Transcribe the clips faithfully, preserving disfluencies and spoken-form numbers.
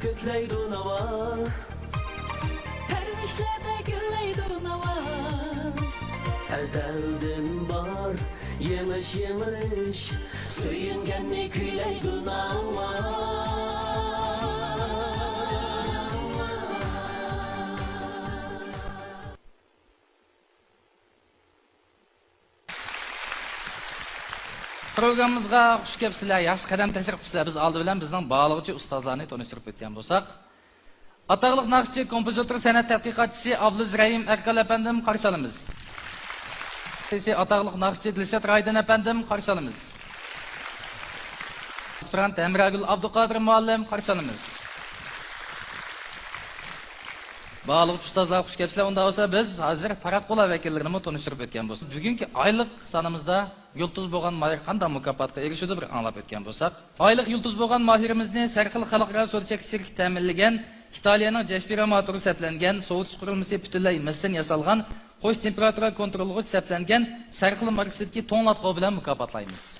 كۆكلەيدۇ ناۋا، پەرۋىشلەردە گۈللەيدۇ ناۋا. ئەزەلدىن بار يېڭىش، يېڭىلىش، سۆيۈنگەننى كۈيلەيدۇ ناۋا. پروگراممىمىزغا خۇش كەپسىلەر، ياخشى قەدەم تەشرىپ قىپسىلەر. بىز ئالدى بىلەن بىزنىڭ باھالىغۇچى ئۇستازلارنى تونۇشتۇرۇپ ئۆتكەن بولساق، ئاتاقلىق ناخشىچى، كومپوزىتور، سەنئەت تەتقىقاتچىسى ئابلىز رەھىم ئەركال ئەپەندىم، قارشى ئالىمىز. ئاتاقلىق ناخشىچى دىلشات رايدىن ئەپەندىم، قارشى ئالىمىز. ئاسپىرانت ھەمراگۈل ئابدۇقادىر مۇئەللىم، قارشى ئالىمىز. باھالىغۇچى ئۇستازلار، خۇش كەپسىلەر. ئۇنداق بولسا، بىز ھازىر پاراتقۇلار ۋەكىللىرىنىمۇ تونۇشتۇرۇپ ئۆتكەن بولساق، بۈگۈنكى ئايلىق سانىمىزدا يۇلتۇز بولغان ماھىر قانداق مۇكاپاتقا ئېرىشىدۇ، بىر ئاڭلاپ ئۆتكەن بولساق. ئايلىق يۇلتۇز بولغان ماھىرىمىزنى سەرخىل خەلقئارا سودا چەكلىك شىركىتى تەمىنلىگەن، ئىتالىيەنىڭ جەشبىرا موتورى سەپلەنگەن، سوۋۇتۇش قۇرۇلمىسى پۈتۈنلەي مىستىن ياسالغان، قوش تېمپېراتۇرا كونتروللىغۇچ سەپلەنگەن سەرخىل ماركىسىدىكى توڭلاتقۇ بىلەن مۇكاپاتلايمىز.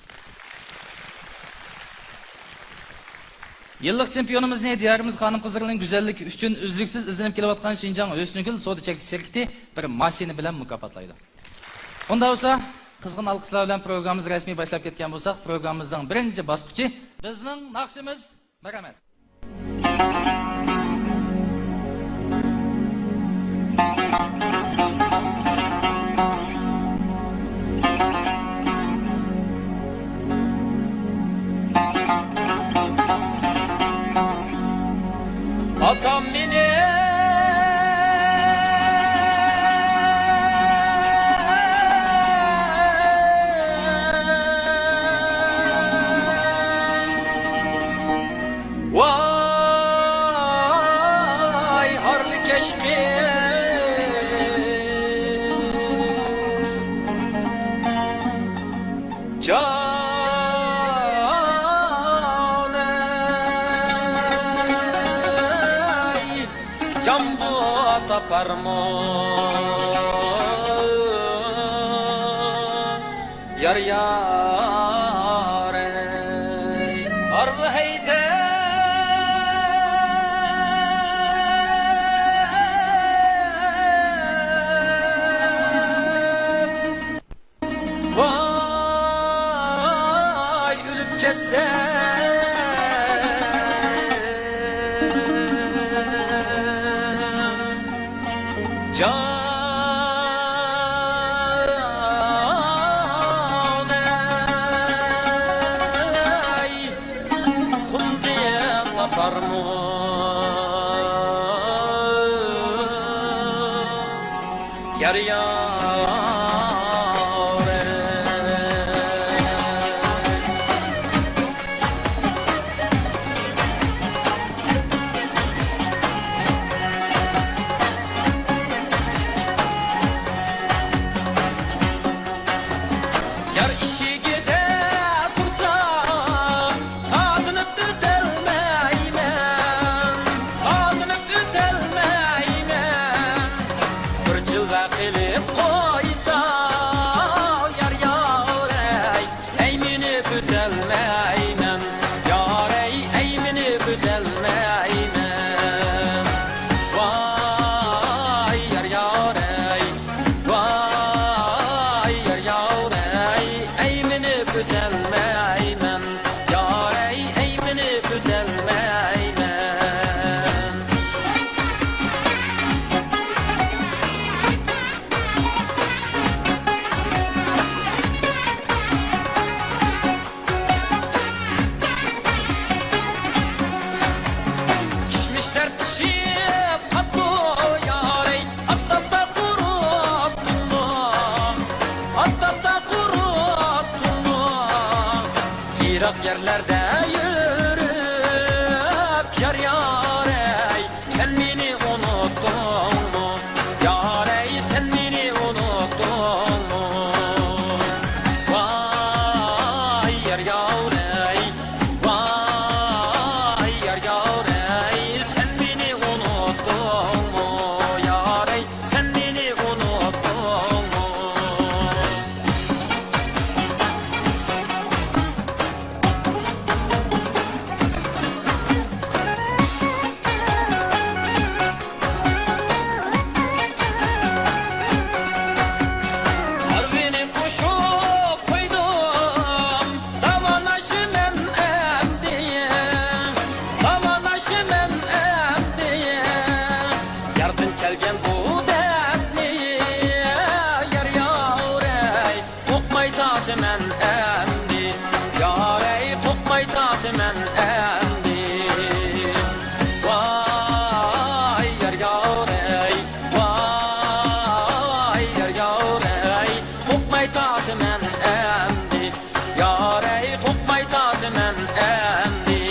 يىللىق چېمپىيونىمىزنى دىيارىمىز خانىم-قىزلىرىنىڭ گۈزەللىكى ئۈچۈن ئۈزلۈكسىز ئىزدىنىپ كېلىۋاتقان شىنجاڭ ھۆسنىگۈل سودا چەكلىك شىركىتى بىر ماشىنا بىلەن مۇكاپاتلايدۇ. ئۇنداق بولسا، قىزغىن ئالقىشلار بىلەن پروگراممىمىزنى رەسمىي باشلاپ كەتكەن بولساق، پروگراممىمىزنىڭ بىرىنچى باسقۇچى بىزنىڭ ناخشىمىز. مەرھەمەت. ئاتام مېنى ۋاي ھارۋىكەش قىز، جانەي، يامغۇر تاپارمۇ يار يارەي، ھارۋا ھەيدەپ. ۋاي ئۆلۈپ كەتسەم، جانەي، قۇمدىن تاپارمۇ يار يارەي. يار ئىشىكىدە تۇرسام، تارتىنىپ ئۆتەلمەيمەن، تارتىنىپ ئۆتەلمەيمەن. بىر جىلۋە قىلىپ قويسا، يار يارەي، ئەي مېنى ئۆتەلمەيمەن، يارەي، ئەي مېنى ئۆتەلمەيمەن. ۋاي يار يارەي، ۋاي يار يارەي، ئەي مېنى ئۆتەلمەيمەن، يارەي، ئەي مېنى ئۆتەلمەيمەن. كىشمىشلەر پىشىپ قاپتۇ يارەي، ئاپتاپتا قۇرۇپ تۇرۇپ، ئاپتاپتا قۇرۇپ تۇرۇپ، يىراق يەرلەردە يۈرۈپ، يار يارەي، سەن مېنى ئۇنۇتتۇڭمۇ؟ يارەي، سەن مېنى ئۇنۇتتۇڭمۇ؟ ۋاي يار يارەي، ۋاي يار يارەي، سەن مېنى ئۇنۇتتۇڭمۇ؟ يارەي، سەن مېنى ئۇنۇتتۇڭمۇ؟ مەن ئەمدى، يارەي، قوقماي تارتىمەن ئەمدى. ۋاي يار يارەي، ۋاي يار يارەي، قوقماي تارتىمەن ئەمدى، يارەي، قوقماي تارتىمەن ئەمدى.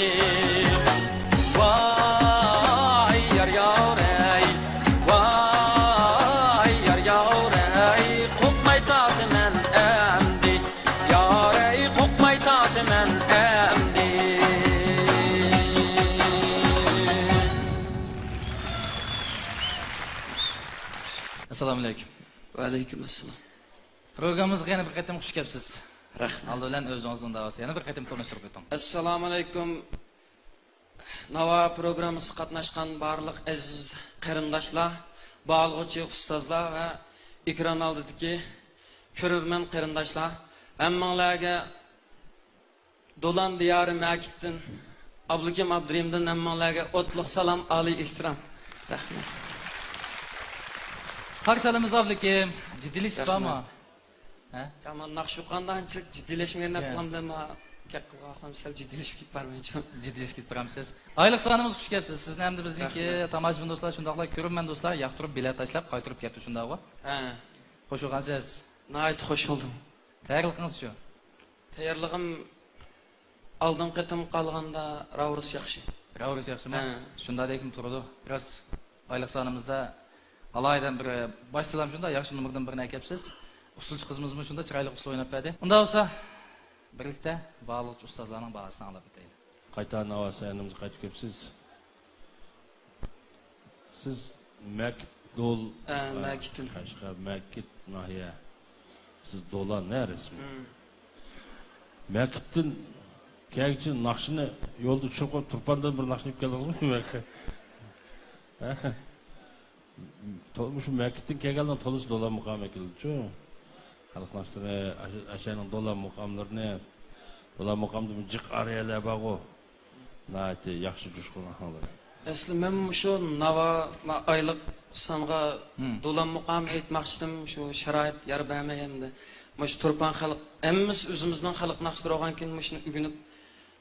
ۋاي يار يارەي، ۋاي يار يارەي، قوقماي تارتىمەن ئەمدى، يارەي، قوقماي تارتىمەن ئەمدى. ئەسسالامۇئەلەيكۇم. ۋەئەلەيكۇم ئەسسالام. پروگراممىمىزغا يەنە بىر قېتىم خۇش كەپسىز. رەھمەت. ئالدى بىلەن ئۆزىڭىزنى ئۇنداۋالسا يەنە بىر قېتىم تونۇشتۇرۇپ ئۆتۈڭ. ئەسسالامۇئەلەيكۇم. ناۋا پروگراممىسىغا قاتناشقان بارلىق ئەزىز قېرىنداشلار، باھالىغۇچى ئۇستازلار ۋە ئېكران ئالدىدىكى كۆرۈرمەن قېرىنداشلار، ھەممىڭلارگە دولان دىيارى مەكىتتىن، ئابلىكىم ئابدۇرېھىمدىن ھەممىڭلارگە ئوتلۇق سالام، ئالىي ئېھتىرام. رەھمەت. قارشى ئالىمىز ئابلىكىم، جىددىيلىشىش بارمۇ؟ رەھمەت. ھە؟ يا، مانا ناخشا ئوقۇغاندا ئانچىلىك جىددىيلەشمىگەن دەپ قىلامدىمۇ، گەپ قىلغان سەل جىددىيلىشىپ كېتىپ بارمايچۇ؟ جىددىيلىشىپ كېتىپ بارامسىز؟ ئايلىق خانىمىز، خۇش كەپسىز. سىزنى ھەمدە بىزنىڭكى تاماشىبىن دوستلار، شۇنداقلا كۆرۈرمەن دوستلار ياقتۇرۇپ بېلەت تاشلاپ قايتۇرۇپ كەپتۇ، شۇنداقغۇ؟ ھە. خوش بولغانسىز. ناھايىتى خوش بولدۇم. تەييارلىقىڭىزچۇ؟ تەييارلىقىم ئالدىنقى قېتىمغا قارىغاندا راۋۇرۇس ياخشى. راۋۇرۇس ياخشىمۇ؟ ھە. شۇنداقتەكمۇ تۇرىدۇ. بىراز ئايلىق سانىمىزدا ئالاھىدە بىر باش سالام شۇنداق ياخشى نومۇردىن بىرنى ئەكەپسىز. ئۇسسۇلچى قىزىمىزمۇ شۇنداق چىرايلىق ئۇسسۇل ئويناپ بەردى. ئۇنداق بولسا، بىرلىكتە بارلىق ئۇستازلارنىڭ باھاسىنى ئاڭلاپ ئۆتەيلى. قايتا ناۋا سەھنىمىزگە قايتىپ كېلىپسىز. سىز مەكىت دول-، ئە، ئە، مەكىتتىن. قەشقەر، مەكىت ناھىيە. سىز دولان، ھە، رەسمىي؟ مم. مەكىتتىن كەلگۈچە ناخشىنى يولدا چۈشۈرۈپ قويۇپ، تۇرپاندىن بىر ناخشا ئېلىپ كەلدىڭىزمۇ؟ ھە؟ تو-، مۇشۇ مەكىتتىن كەلگەنلەر تولىسى دولان مۇقامى ئەكېلىدۇچۇ. خەلق ناخشىلىرى، ئاشۇ، ئاشۇنىڭ دولان مۇقاملىرىنى، دولان مۇقامدا بىر جىق ئارىيەلەر بارغۇ. ناھايىتى ياخشى جۇشقۇن ئاھاڭلىرى. ئەسلى مەن مۇشۇ ناۋا، ما-، ئايلىق سانغا مم. دولان مۇقامى ئېيتماقچىدىم، شۇ شارائىت يار بەرمەي ئەمدى. مۇشۇ تۇرپان خەلق، ھەممىسى ئۆزىمىزنىڭ خەلق ناخشىلىرى بولغانكىن، مۇشۇنى ئۆگىنىپ،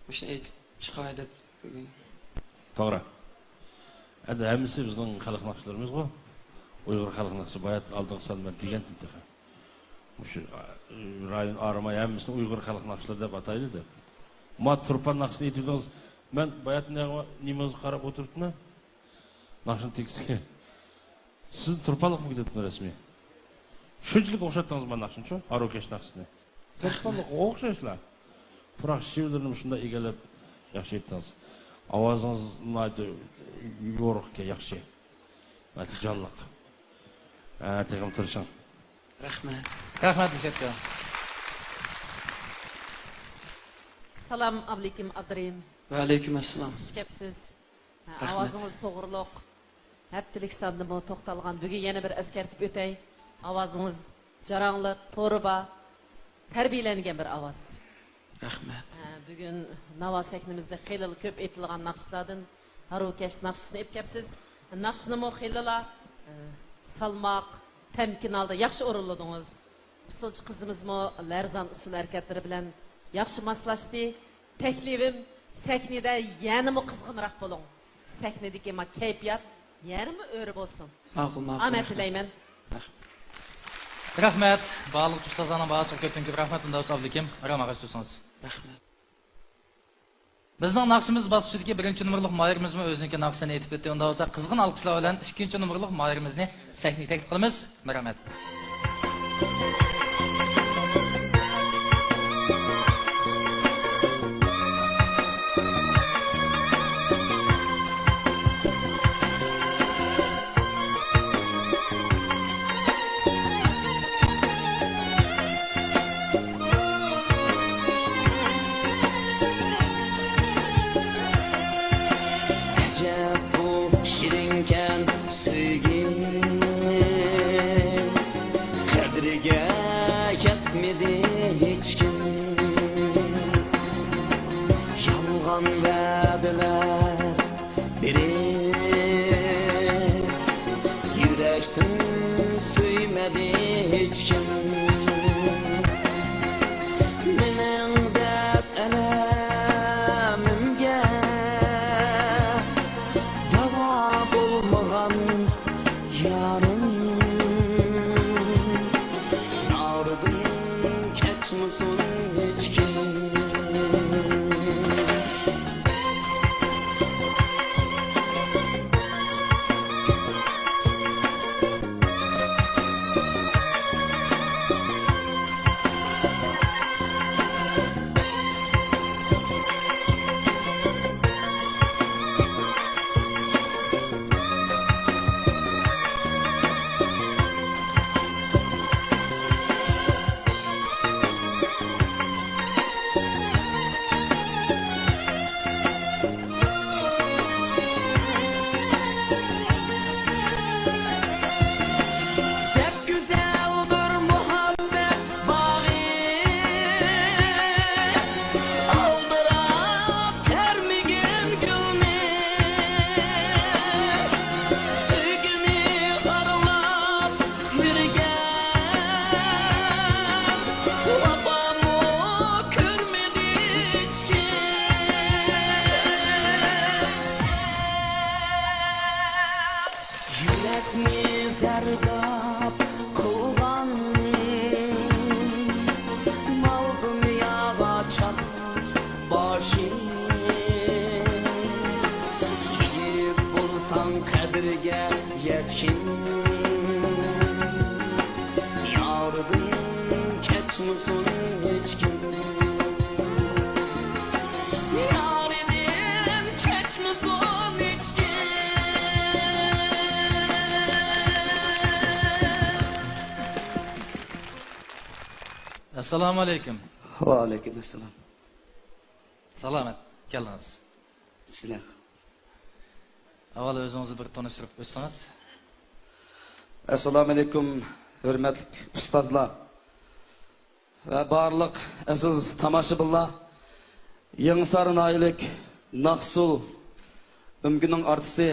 مۇشۇنى ئېيتىپ چىقاي دەپ بۈگۈن. توغرا. ئەمدى ھەممىسى بىزنىڭ خەلق ناخشىلىرىمىزغۇ. ئۇيغۇر خەلق ناخشىسى بايات ئالدىنقى سان مەن دېگەنتىم تېخى. مۇشۇ، ئا، رايون ئارىماي ھەممىسىنى ئۇيغۇر خەلق ناخشىلىرى دەپ ئاتايلى دەپ. ما تۇرپان ناخشىسىنى ئېيتىۋىدىڭىز. مەن باياتىن نېمىڭىزغا قاراپ ئولتۇرۇپتىمەن؟ ناخشىنىڭ تېكىستىگە. سىز تۇرپانلىقمۇ دەپتىمەن رەسمىي. شۇنچىلىك ئوخشاتتىڭىز ما ناخشىنىچۇ، ھارۋىكەش ناخشىسىنى. رەھمەت. تۇرپانلىققا ئوخشاشلا. پۇراق شېۋىلىرىنى شۇنداق ئىگىلەپ ياخشى ئېيتتىڭىز. ئاۋازىڭىز ناھايىتى يورۇق ئىكەن، ياخشى. ناھايىتى جانلىق. ھە، تېخىمۇ تىرىشىڭ. رەھمەت. رەھمەت، دىلشات ئاكا. سالام، ئابلىكىم ئابدۇرېھىم. ۋەئەلەيكۇم ئەسسالام. خۇش كەپسىز. ھە، رەھمەت. ئاۋازىڭىز توغرۇلۇق. ھەپتىلىك ساندىمۇ توختالغان. بۈگۈن يەنە بىر ئەسكەرتىپ ئۆتەي. ئاۋازىڭىز جاراڭلىق، تورى بار، تەربىيەلەنگەن بىر ئاۋاز. رەھمەت. ھە، بۈگۈن ناۋا سەھنىمىزدە خېلىلا كۆپ ئېيتىلغان ناخشىلاردىن ھارۋىكەش ناخشىسىنى ئېلىپ كەپسىز. ناخشىنىمۇ خېلىلا، ئە، سالماق، تەمكىن ھالدا ياخشى ئورۇنلىدىڭىز. ئۇسسۇلچى قىزىمىزمۇ لەرزان ئۇسسۇل ھەرىكەتلىرى بىلەن ياخشى ماسلاشتى. تەكلىپىم، سەھنىدە يەنىمۇ قىزغىنراق بولۇڭ. سەھنىدىكى ما كەيپىيات يەنىمۇ ئۆرە بولسۇن. ماقۇل، ماقۇل، ئامەت رەھمەت. تىلەيمەن. رەھمەت. رەھمەت. بارلىق ئۇستازلارنىڭ باھاسىغا كۆپتىن كۆپ رەھمەت. ئۇنداق بولسا ئابلىكىم، ئارام ئاغاچ تۇرسىڭىز. رەھمەت. بىزنىڭ ناخشىمىز باسقۇچىدىكى بىرىنچى نومۇرلۇق ماھىرىمىزمۇ ئۆزىنىڭكى ناخشىسىنى ئېيتىپ ئۆتتى. ئۇنداق بولسا قىزغىن ئالقىشلار بىلەن ئىككىنچى نومۇرلۇق ماھىرىمىزنى سەھنىگە تەكلىپ قىلىمىز. مەرھەمەت. ئەجەب بۇ شېرىنكەن سۆيگۈ، قەدرىگە يەتمىدى ھېچكىم. يالغان ۋەدىلەر بېرىپ، يۈرەكتىن سۆيمىدى ھېچكىم. كەچمىسۇن ھېچكىم. يارىدىن كەچمىسۇن ھېچكىم. ئەسسالامۇ ئەلەيكۇم. ۋەئەلەيكۇم ئەسسالام. سالامەت كەلدىڭىز. شۇنداق. ئاۋۋال ئۆزىڭىزنى بىر تونۇشتۇرۇپ ئۆتسىڭىز. ئەسسالامۇئەلەيكۇم، ھۆرمەتلىك ئۇستازلار ۋە بارلىق ئەزىز تاماشىبىنلار! يېڭىسار ناھىيەلىك ناخشىسۇل ئۆمىكىنىڭ ئارتىسى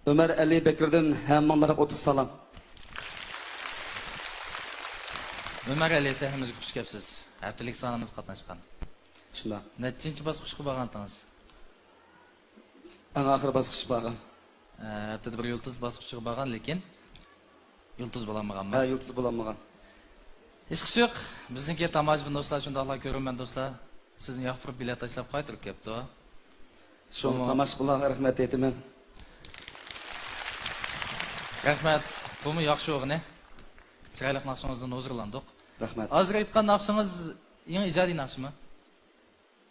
ئۆمەر ئەلى بەكرىدىن ھەممىڭلارغا ئوتلۇق سالام. ئۆمەر ئەلى، سەھنىمىزگە خۇش كەپسىز. ھەپتىلىك سانىمىزغا قاتناشقان. شۇنداق. نەچچىنچى باسقۇچقا بارغانتىڭىز؟ ئەڭ ئاخىرى باسقۇچقا بارغان. ئە، ھەپتىدە بىر يۇلتۇز باسقۇچىغا بارغان، لېكىن يۇلتۇز بولالمىغانمۇ؟ ھە، يۇلتۇز بولالمىغان. ھېچقىسى يوق. بىزنىڭكى تاماشىبىن دوستلار، شۇنداقلا كۆرۈرمەن دوستلار سىزنى ياقتۇرۇپ بېلەت تاشلاپ قايتۇرۇپ كەپتۇ. شۇ بۇمۇ تاماشىبىنلارغا رەھمەت ئېيتىمەن. رەھمەت. بۇمۇ ياخشى ئوغۇنى. چىرايلىق ناخشىڭىزدىن ھۇزۇرلاندۇق. رەھمەت. ھازىر ئېيتقان ناخشىڭىز يېڭى ئىجادىي ناخشىمۇ؟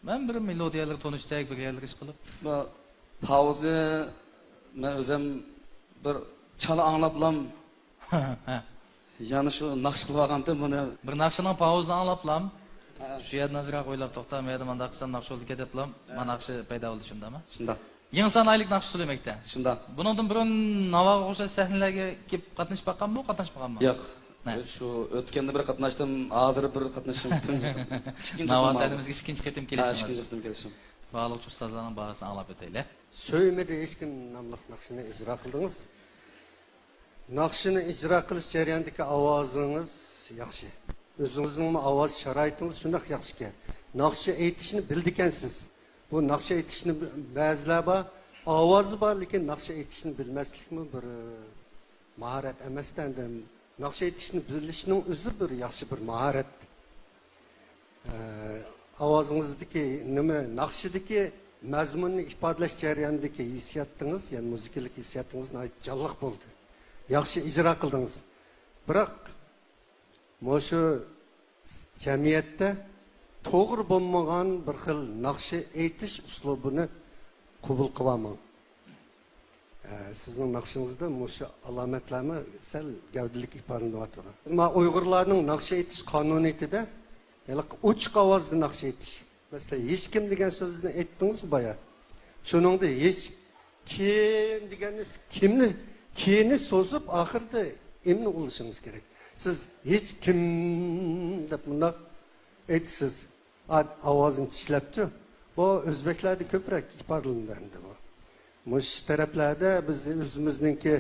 مەن بىر مېلودىيەلىرى تونۇشتەك، بىر يەرلىرى ئىشقىلىپ. بۇ پاۋۇزنى مەن ئۆزۈم بىر چالا ئاڭلاپلام، يەنە شۇ ناخشا قىلىۋالغانتىم بۇنى. بىر ناخشىنىڭ پاۋۇزىنى ئاڭلاپلام، ھە، شۇ يەردىن ئازراق ئويلاپ توختام، يەردە مانداق قىلسام ناخشا بولىدىكەن دەپلام، ھە، مانا ناخشا پەيدا بولدى، شۇنداقمۇ؟ شۇنداق. يېڭىسار ناھىيەلىك ناخشىسۇل ئۆمىكى. شۇنداق. بۇنىڭدىن بۇرۇن ناۋاغا ئوخشاش سەھنىلەرگە كېلىپ قاتنىشىپ باققانمۇ، قاتناشمىغانمۇ؟ ياق. ھە. شۇ ئۆتكەندە بىر قاتناشتىم، ھازىر بىر قاتنىشىم، تۇنجى قېتىم. ئىككىنچى قېتىم ناۋا سەھنىمىزگە ئىككىنچى قېتىم ھە، كېلىشىڭىز. ئىككىنچى قېتىم كېلىشىم. بارلىق ئۇستازلارنىڭ باھاسىنى ئاڭلاپ ئۆتەيلى. سۆيمىدى ھېچكىم ناملىق ناخشىنى ئىجرا قىلدىڭىز. ناخشىنى ئىجرا قىلىش جەريانىدىكى ئاۋازىڭىز ياخشى. ئۆزىڭىزنىڭمۇ ئاۋاز شارائىتىڭىز شۇنداق ياخشىكەن. ناخشا ئېيتىشنى بىلىدىكەنسىز. بۇ ناخشا ئېيتىشنى بىل-، بەزىلەر بار، ئاۋازى بار، لېكىن ناخشا ئېيتىشنى بىلمەسلىكمۇ بىر، ئى، ماھارەت ئەمەستە، ئەمدى ناخشا ئېيتىشنى بىلىشنىڭ ئۆزى بىر ياخشى بىر ماھارەت. ئاۋازىڭىزدىكى نېمە، ناخشىدىكى مەزمۇننى ئىپادىلەش جەريانىدىكى ھېسسىياتىڭىز، يەنى مۇزىكىلىق ھېسسىياتىڭىز ناھايىتى جانلىق بولدى. ياخشى ئىجرا قىلدىڭىز. بىراق، مۇشۇ جەمئىيەتتە توغرا بولمىغان بىر خىل ناخشا ئېيتىش ئۇسلۇبىنى قوبۇل قىلىۋالماڭ. ئە، سىزنىڭ ناخشىڭىزدا مۇشۇ ئالامەتلەرمۇ سەل گەۋدىلىك ئىپادىلىنىۋاتىدۇ. ئەمما ئۇيغۇرلارنىڭ ناخشا ئېيتىش قانۇنىيىتىدە ھېلىقى ئوچۇق ئاۋازدا ناخشا ئېيتىش. مەسىلەن، ھېچكىم دېگەن سۆزنى ئېيتتىڭىزمۇ بايا؟ شۇنىڭدا ھېچ كىم دېگەننى، كىمنى، كىنى سوزۇپ، ئاخىرىدا ئىمنى ئۇلىشىڭىز كېرەك. سىز ھېچ كىم دەپ مۇنداق ئېيتىسىز. ئا-، ئاۋازىنى چىشلەپتۇ. بۇ ئۆزبەكلەردە كۆپرەك ئىپادىلىنىدۇ ئەمدى بۇ. مۇشۇ تەرەپلەردە بىز ئۆزىمىزنىڭكى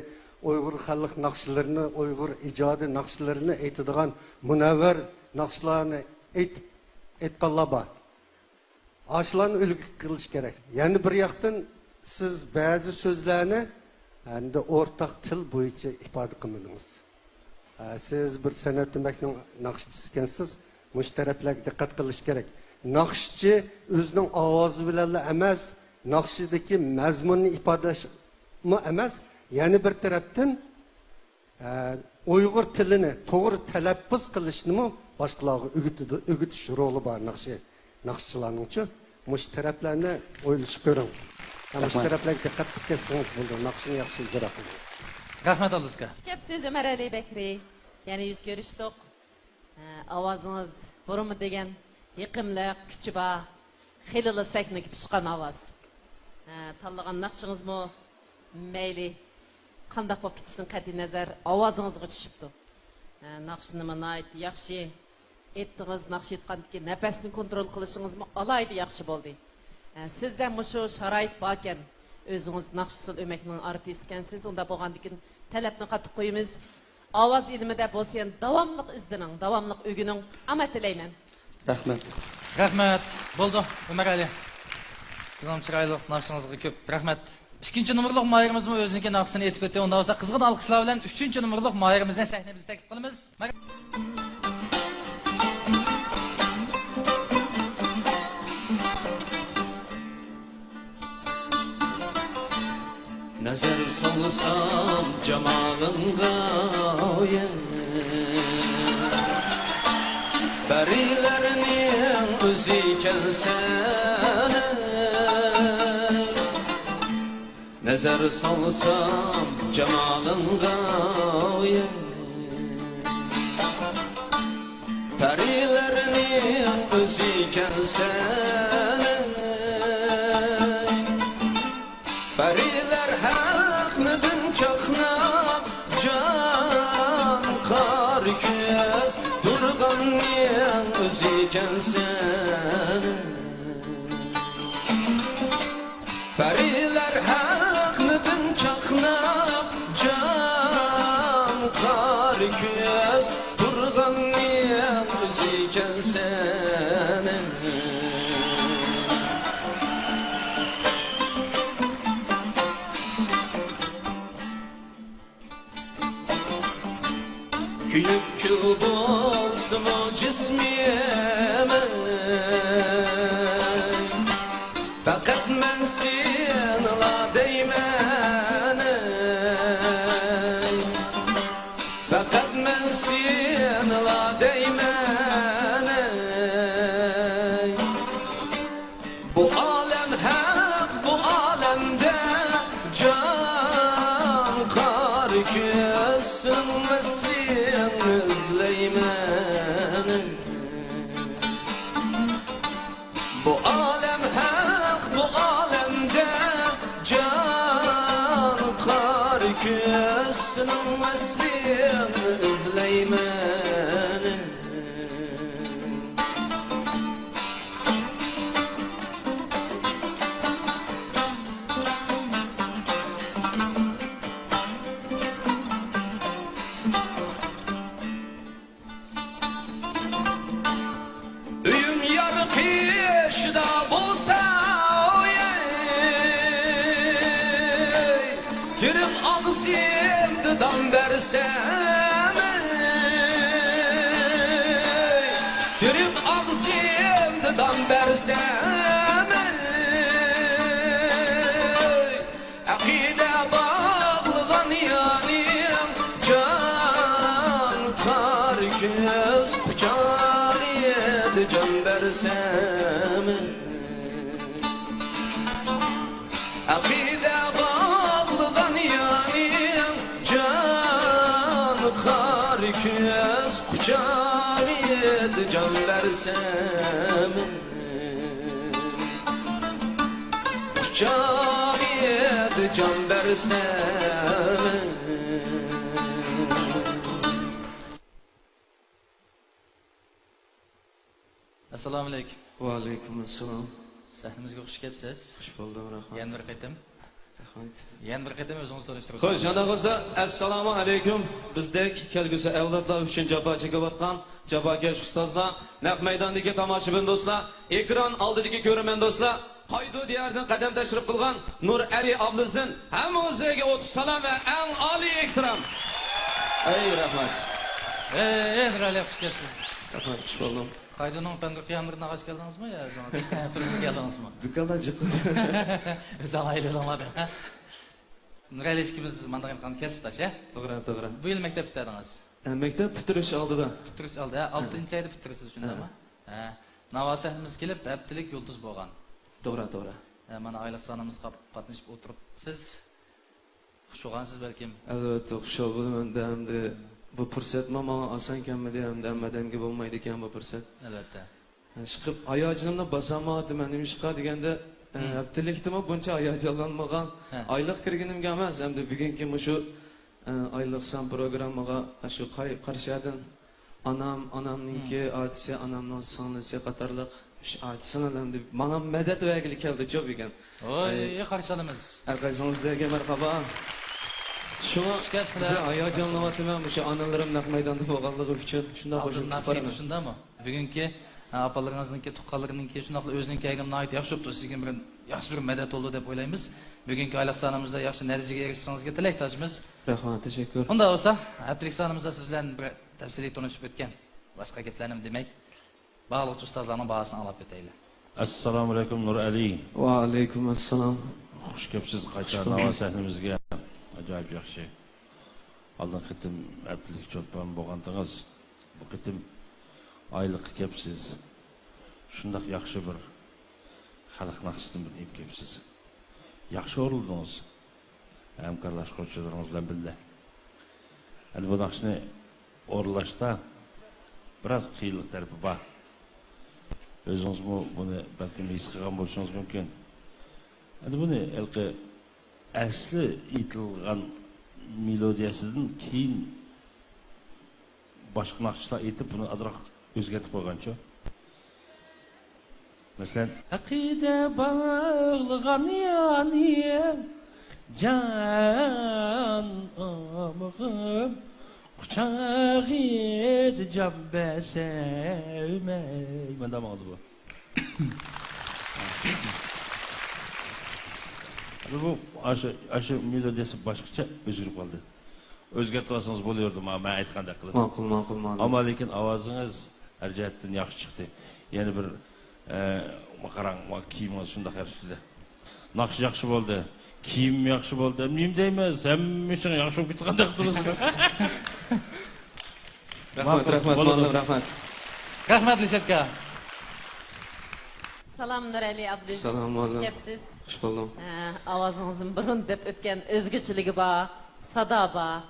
ئۇيغۇر خەلق ناخشىلىرىنى، ئۇيغۇر ئىجادىي ناخشىلىرىنى ئېيتىدىغان مۇنەۋۋەر ناخشىلارنى ئېيتىپ، ئېيتقانلار بار. ئاشۇلارنى ئۈلگە قىلىش كېرەك. يەنە بىر ياقتىن، سىز بەزى سۆزلەرنى ئەمدى ئورتاق تىل بويىچە ئىپادە قىلمىدىڭىز. ئە، سىز بىر سەنئەت ئۆمەكنىڭ ناخشىچىسى ئىكەنسىز، مۇشۇ تەرەپلەرگە دىققەت قىلىش كېرەك. ناخشىچى ئۆزىنىڭ ئاۋازى بىلەنلا ئەمەس، ناخشىدىكى مەزمۇننى ئىپادىلەشمۇ ئەمەس، يەنە بىر تەرەپتىن، ئە، ئۇيغۇر تىلىنى توغرا تەلەپپۇز قىلىشنىمۇ باشقىلارغا ئۆگىتىدۇ، ئۆگىتىش رولى بار ناخشى، ناخشىچىلارنىڭچۇ. مۇشۇ تەرەپلەرنى ئويلىشىپ كۆرۈڭ. ھە، مۇشۇ رەھمەت. تەرەپلەرگە دىققەت قىلىپ كەتسىڭىز بولىدۇ. ناخشىنى ياخشى ئىجرا قىلدىڭىز. رەھمەت، ئابدۇسكا. كەپسىز ئۆمەر ئەلى بەكرى. يەنە يۈز كۆرۈشتۇق. ھە، ئاۋازىڭىز بۇرۇنمۇ دېگەن يېقىملىق، كۈچى بار، خېلىلا سەھنىگە پىشقان ئاۋاز. ھە، تاللىغان ناخشىڭىزمۇ مەيلى قانداق بولۇپ كېتىشىدىن قەتئىينەزەر، ئاۋازىڭىزغا چۈشۈپتۇ. ھە، ناخشىنىمۇ ناھايىتى ياخشى ئېيتتىڭىز، ناخشا ئېيتقاندىكى نەپەسنى كونترول قىلىشىڭىزمۇ ئالاھىدە ياخشى بولدى. ھە، سىزدە مۇشۇ شارائىت باركەن، ئۆزىڭىز ناخشىسىل ئۆمەكنىڭ ئارتىسى ئىكەنسىز، ئۇنداق بولغاندىكىن تەلەپنى قاتتىق قويىمىز. ئاۋاز ئىلمىدە بولسا يەنە داۋاملىق ئىزدىنىڭ، داۋاملىق ئۆگىنىڭ، ئامەت تىلەيمەن. رەھمەت. رەھمەت. بولدى، ئۆمەر ئەلى. سىزنىڭ چىرايلىق ناخشىڭىزغا كۆپ رەھمەت. ئىككىنچى نومۇرلۇق ماھىرىمىزمۇ ئۆزىنىڭكى ناخشىسىنى ئېيتىپ ئۆتتى. ئۇنداق بولسا قىزغىن ئالقىشلار بىلەن ئۈچىنچى نومۇرلۇق ماھىرىمىزنى سەھنىمىزگە تەكلىپ قىلىمىز. نەزەر سالسام جامالىڭغا، ئاۋۇيە. نەزەر سالسام جامالىڭغا، ئەي، پەرىلەرنىڭ ئۆزىكەنسەن، ئەي. پەرىلەر ھەقنىدىن چاقناپ، جان قار كۆز تۇرغاننىڭ ئۆزىكەنسەن. پەرىلەر ھەقنىدىن چاقناپ، جان قار كۆز تۇرغاننىڭ ئۆزىكەنسەن. كۆيۈپ كۈل بولسىمۇ جىسمىم، پەقەت مەن سېنىلا دەيمەن، پەقەت مەن سېنىلا دەيمەن. بۇ ئالەم ھەق، بۇ ئالەمدە جان قار كۆز، سېنىڭ ۋەسلىڭنى ئىزلەيمەن. بۇ ئالەم ھەق، بۇ ئالەمدە جان قار كۆز، سېنىڭ ۋەسلىڭنى ئىزلەيمەن. ئۆيۈم يار قېشىدا بولسا، ئەي، تىرىپ ئاغزىمدا دان بەرسەم، ئەي، تىرىپ ئاغزىمدا دان بەرسەم، ئەي، ئەقىدە باغلىغان يانىم، جان قار كۆز قۇچاقلىدى جان بەرسەم. ئەقىدە باغلىغان يانىم، جان قار كۆز قۇچاقلىدى جان بەرسەم. قۇچاق ئىدى جان بەرسەم. ئەسسالامۇئەلەيكۇم. ۋەئەلەيكۇم ئەسسالام. سەھنىمىزگە خۇش كەپسىز. خۇش بولدۇم، رەھمەت. يەنە بىر قېتىم. رەھمەت. يەنە بىر قېتىم ئۆزىڭىزنى تونۇشتۇرۇڭ. خوش، جانا بولسا، ئەسسالامۇ ئەلەيكۇم. بىزدەك كەلگۈسى ئەۋلادلار ئۈچۈن جاپا چېكىۋاتقان جاپاكەش ئۇستازلار، نەق مەيداندىكى تاماشىبىن دوستلار، ئېكران ئالدىدىكى كۆرۈرمەن دوستلار، قايدۇ دىيارىدىن قەدەم تەشرىپ قىلغان نۇر ئەلى ئابلىزدىن ھەممىڭىزگە ئوتتۇز سالام ۋە ئەڭ ئالىي ئېھتىرام. ئەي رەھمەت. ئەي، ئەي، نۇر ئەلى، خۇش كەپسىز. رەھمەت، خۇش بولدۇم. قايدۇنىڭ پەندۇر قىياملىرىنى ئاغاچ كەلدىڭىزمۇ يا ئۆزىڭىز تۇرۇپ كەلدىڭىزمۇ؟ دۇكاندا جىق. ئۆزى ئايلىدىڭلار. نۇرئەلى ئىككىمىز مانداق ئېيتقان كەسىپداش، ھە؟ توغرا، توغرا. بۇ يىل مەكتەپ پۈتتۈردىڭىز؟ ئە، مەكتەپ پۈتتۈرۈش ئالدىدا. پۈتتۈرۈش ئالدى، ھە؟ ھە. ئالتىنچى ئايدا پۈتتۈرىسىز، شۇنداقمۇ؟ ھە. ھە. ناۋا سەھنىمىزگە كېلىپ، ھەپتىلىك يۇلتۇز بولغان. توغرا، توغرا. ھە، مانا ئايلىق سانىمىزغا قاتنىشىپ ئولتۇرۇپسىز. خۇش بولغانسىز بەلكىم؟ ئەلۋەتتە، خۇشال بولىمەن دە، ئەمدى بۇ پۇرسەتمۇ ماڭا ئاسان كەلمىدى، ئەمدى ھەممە ئادەمگە بولمايدىكەن بۇ پۇرسەت. ئەلۋەتتە. ئىشقىلىپ، ھاياجىنىمنى باسالمايۋاتىمەن. نېمىشقا دېگەندە، ئە، ھەپتىلىكتىمۇ بۇنچە ھاياجانلانمىغان. ھە. ئايلىق كىرگىنىمگە ئەمەس، ئەمدى بۈگۈنكى مۇشۇ، ئە، ئايلىق سان پروگراممىغا شۇ قاي-، قارشى يەردىن ئانام، ئانامنىڭكى ئارتىسى، ئانامنىڭ سىڭلىسى قاتارلىق ئۈچ ئارتىس ئەمدى ماڭا مەدەت بەرگىلى كەلدىچۇ بۈگۈن. ۋاي، ئەي، قارشى ئالىمىز. ھەر قايسىڭىزلارغا مەرھابا. شۇڭا خۇش كەپسىلەر. بىزنىڭ ھاياجانلىنىۋاتىمەن، مۇشۇ ئانىلىرىم نەق مەيداندا بولغانلىقى ئۈچۈن شۇنداق خوشۇم ئالدىن كېتىپ ناسىيىتى بارايمەن. شۇنداقمۇ؟ بۈگۈنكى، ھە، ئاپىلىرىڭىزنىڭكى، تۇغقانلىرىنىڭكى، شۇنداقلا ئۆزىنىڭكى ھەرگىم ناھايىتى ياخشى بوپتۇ. سىزگە بىر ياخشى بىر مەدەت بولدى دەپ ئويلايمىز. بۈگۈنكى ئايلىق سانىمىزدا ياخشى نەتىجىگە ئېرىشىشىڭىزگە تىلەكداشمىز. رەھمەت، تەشەككۈر. ئۇنداق بولسا، ھەپتىلىك سانىمىزدا سىز بىلەن بىر تەپسىلىي تونۇشۇپ ئۆتكەن باشقا گەپلەرنىمۇ دېمەي، باغلىغۇچى ئۇستازلارنىڭ باھاسىنى ئاڭلاپ ئۆتەيلى. ئەسسالامۇئەلەيكۇم، نۇرئەلى. ۋەئەلەيكۇم ئەسسالام. خۇش كەپسىز قايتا ناۋا سەھنىمىزگە. ئاجايىپ ياخشى. ئالدىنقى قېتىم ھەپتىلىك چولپان بولغانتىڭىز، بۇ قېتىم ئايلىققا كەپسىز. شۇنداق ياخشى بىر خەلق ناخشىسىنى بىر ئېلىپ كەپسىز. ياخشى ئورۇنلىدىڭىز. ھەمكارلاشقۇچىلىرىڭىز بىلەن بىللە. ئەمدى بۇ ناخشىنى ئورۇنلاشتا بىراز قىيىنلىق تەرىپى بار. ئۆزىڭىزمۇ بۇنى بەلكىم ھېس قىلغان بولۇشىڭىز مۇمكىن. ئەمدى بۇنى ھېلىقى ئەسلى ئېيتىلغان مېلودىيەسىدىن كېيىن باشقا ناخشىلار ئېيتىپ، بۇنى ئازراق ئۆزگەرتىپ قويغانچۇ. مەسىلەن، ئەقىدە باغلىغان يانى جان ئامىغىم، قۇچاغىدا جان بەسەلمەي. مانداق ماڭىدۇ بۇ. بۇ، ئاشۇ، ئاشۇ مېلودىيەسى باشقىچە ئۆزگىرىپ قالدى. ئۆزگەرتىۋالسىڭىز بولۇۋېرىدۇ، ما-، مەن ئېيتقاندەك قىلىپ. ماقۇل، ماقۇل، ماقۇل. ئەمما لېكىن ئاۋازىڭىز ھەر جەھەتتىن ياخشى چىقتى. يەنە بىر، ئە، ما قاراڭ، ما كىيىمىڭىز شۇنداق ياخشى چىقتى. ناخشا ياخشى بولدى، كىيىم ياخشى بولدى. نېمە دەيمىز، ھەممە ئىشىڭ ياخشى بولۇپ كېتىۋاتقاندەك تۇرىسىز. رەھمەت، ماقۇل، رەھمەت، بولىدۇ. مۇئەللىم، رەھمەت. رەھمەت، لىسەتكا. سالام، نۇرئەلى ئابدۇز. سالام، مۇئەللىم. خۇش كەپسىز. خۇش بولدۇم. ئە، ئاۋازىڭىزمۇ بۇرۇن دەپ ئۆتكەن ئۆزگىچىلىكى بار، سادا بار.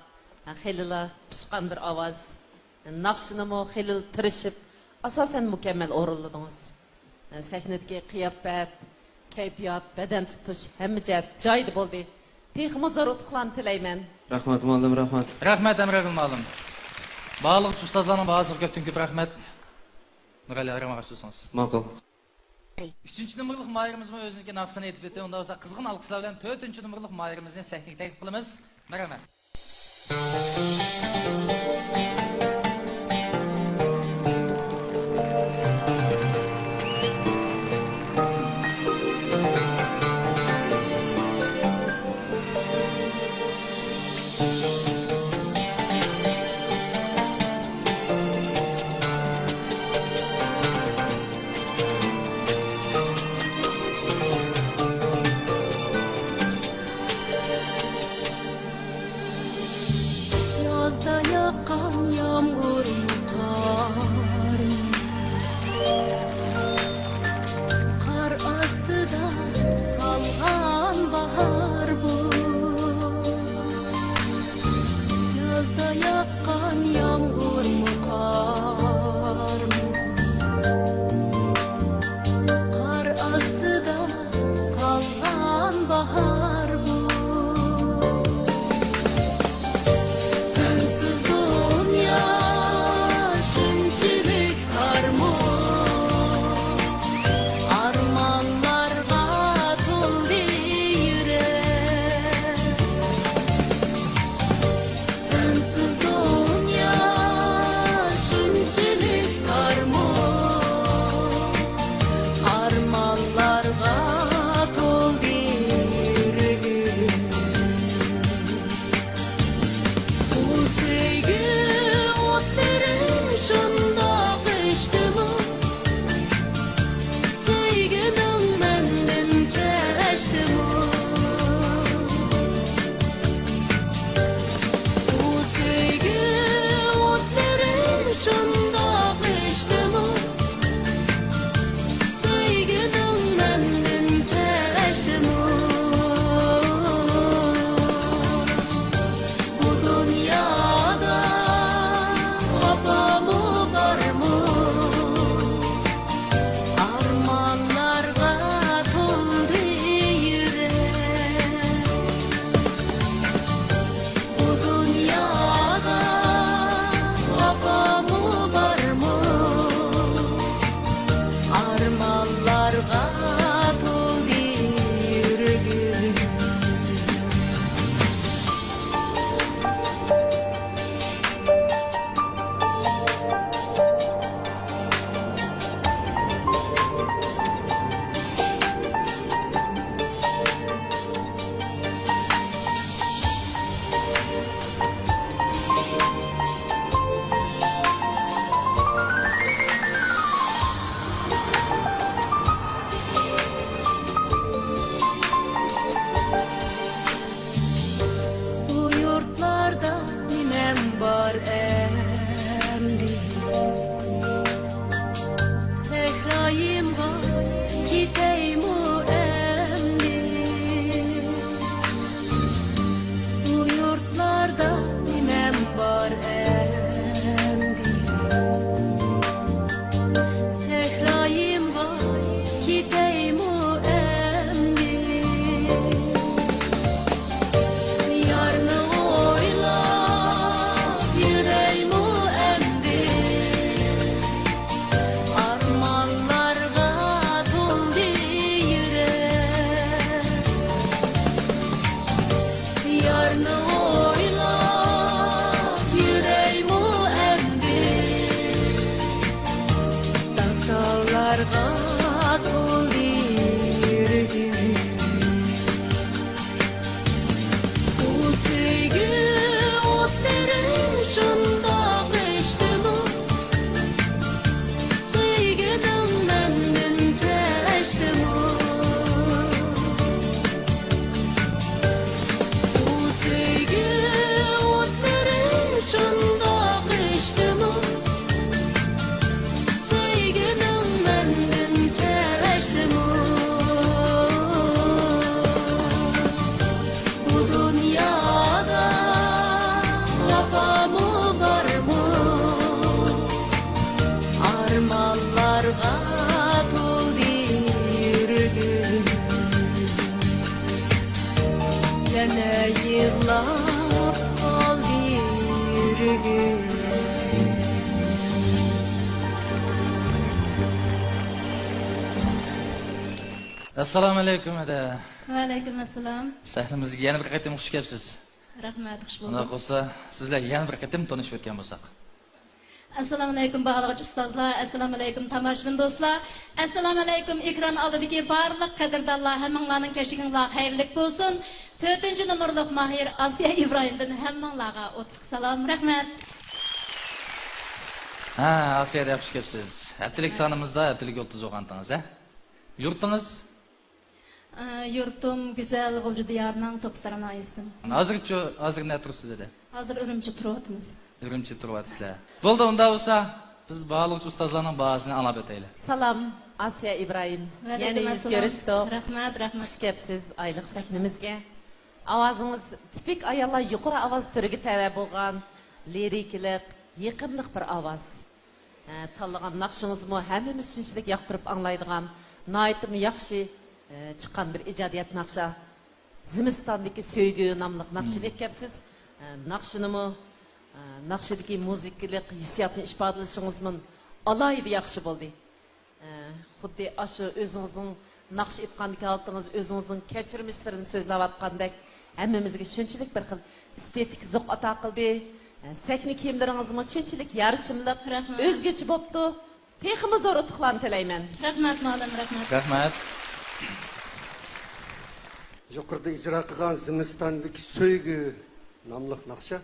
ئە، خېلىلا پىشقان بىر ئاۋاز. ناخشىنىمۇ خېلىلا تىرىشىپ، ئاساسەن مۇكەممەل ئورۇنلىدىڭىز. سەھنىدىكى قىياپەت، كەيپىيات، بەدەن تۇتۇش، ھەممە جەھەت جايىدا بولدى. تېخىمۇ زور ئۇتۇقلارنى تىلەيمەن. رەھمەت، مۇئەللىم، رەھمەت. رەھمەت، ئەمىرئېغىل مۇئەللىم. بارلىققا ئۇستازلارنىڭ باھاسىغا كۆپتىن كۆپ رەھمەت. نۇرئەلى ئايرىم ئاغا سۆز سۆزىڭىز. ماقۇل. ئۈچىنچى نومۇرلۇق ماھىرىمىزمۇ ئۆزىنىڭكى ناخشىسىنى ئېيتىپ ئۆتتى. ئۇنداق بولسا قىزغىن ئالقىشلار بىلەن تۆتىنچى نومۇرلۇق ماھىرىمىزنى سەھنىگە تەكلىپ قىلىمىز. مەرھەمەت. يازدا ياغقان ئارمانلارغا تولدى يۈرىكىم، يەنە يىغلاپ قالدى يۈرىكىم. ئەسسالامۇ ئەلەيكۇم، ھەدە. ۋەئەلەيكۇم ئەسسالام. سەھنىمىزگە يەنە بىر قېتىم خۇش كەپسىز. رەھمەت، خۇش بولدۇق. ئۇنداق بولسا، سىز بىلەن يەنە بىر قېتىم تونۇشۇپ ئۆتكەن بولساق. ئەسسالامۇئەلەيكۇم، باھالىغۇچى ئۇستازلار، ئەسسالامۇئەلەيكۇم، تاماشىبىن دوستلار، ئەسسالامۇئەلەيكۇم، ئېكران ئالدىدىكى بارلىق قەدىردانلار، ھەممىڭلارنىڭ كەچلىكىڭلار خەيرلىك بولسۇن. تۆتىنچى نومۇرلۇق ماھىر ئاسىيە ئىبراھىمدىن ھەممىڭلارغا ئوتلۇق سالام، رەھمەت. ھە، ئاسىيە دەپ خۇش كەپسىز. ھەپتىلىك سانىمىزدا ھەپتىلىك يۇلتۇز بولغانتىڭىز، ھە؟ يۇرتىڭىز؟ ئە، يۇرتۇم گۈزەل غۇلجا دىيارىنىڭ توقسارا ناھىيەسىدىن. ھازىرچۇ، ھازىر نەدە تۇرىسىز ئەدە؟ ھازىر ئۈرۈمچىدە تۇرۇۋاتىمىز. ئۈرۈمچىدە تۇرۇۋاتىسىلەر. بولدى، ئۇنداق بولسا، بىز باھالىغۇچى ئۇستازلارنىڭ باھاسىنى ئاڭلاپ ئۆتەيلى. سالام، ئاسىيە ئىبراھىم. يەنە يۈز كۆرۈشتۇق. رەھمەت، رەھمەت. خۇش كەپسىز ئايلىق سەھنىمىزگە. ئاۋازىڭىز تىپىك ئاياللار يۇقىرى ئاۋاز تۈرىگە تەۋە بولغان لىرىكىلىق، يېقىملىق بىر ئاۋاز. ئە، تاللىغان ناخشىڭىزمۇ ھەممىمىز شۇنچىلىك ياقتۇرۇپ ئاڭلايدىغان، ناھايىتىمۇ ياخشى، ئە، چىققان بىر ئىجادىيەت ناخشا. زىمىستاندىكى سۆيگۈ ناملىق ناخشىنى ئېيتكەپسىز. ئە، ناخشىنىمۇ، ئە، ناخشىدىكى مۇزىكىلىق ھېسسىياتنى ئىپادىلىشىڭىزمۇ ئالاھىدە ياخشى بولدى. ئە، خۇددى ئاشۇ ئۆزىڭىزنىڭ ناخشا ئېيتقاندىكى ھالىتىڭىز، ئۆزىڭىزنىڭ كەچۈرمىشلىرىنى سۆزلەۋاتقاندەك، ھەممىمىزگە شۇنچىلىك بىر خىل ئېستېتىك زوق ئاتا قىلدى. ئە، سەھنە كىيىملىرىڭىزمۇ شۇنچىلىك يارىشىملىق، رەھمەت. ئۆزگىچە بوپتۇ. تېخىمۇ زور ئۇتۇقلارنى تىلەيمەن. رەھمەت، مۇئەللىم، رەھمەت. رەھمەت. يۇقىرىدا ئىجرا قىلغان زىمىستاندىكى سۆيگۈ ناملىق ناخشا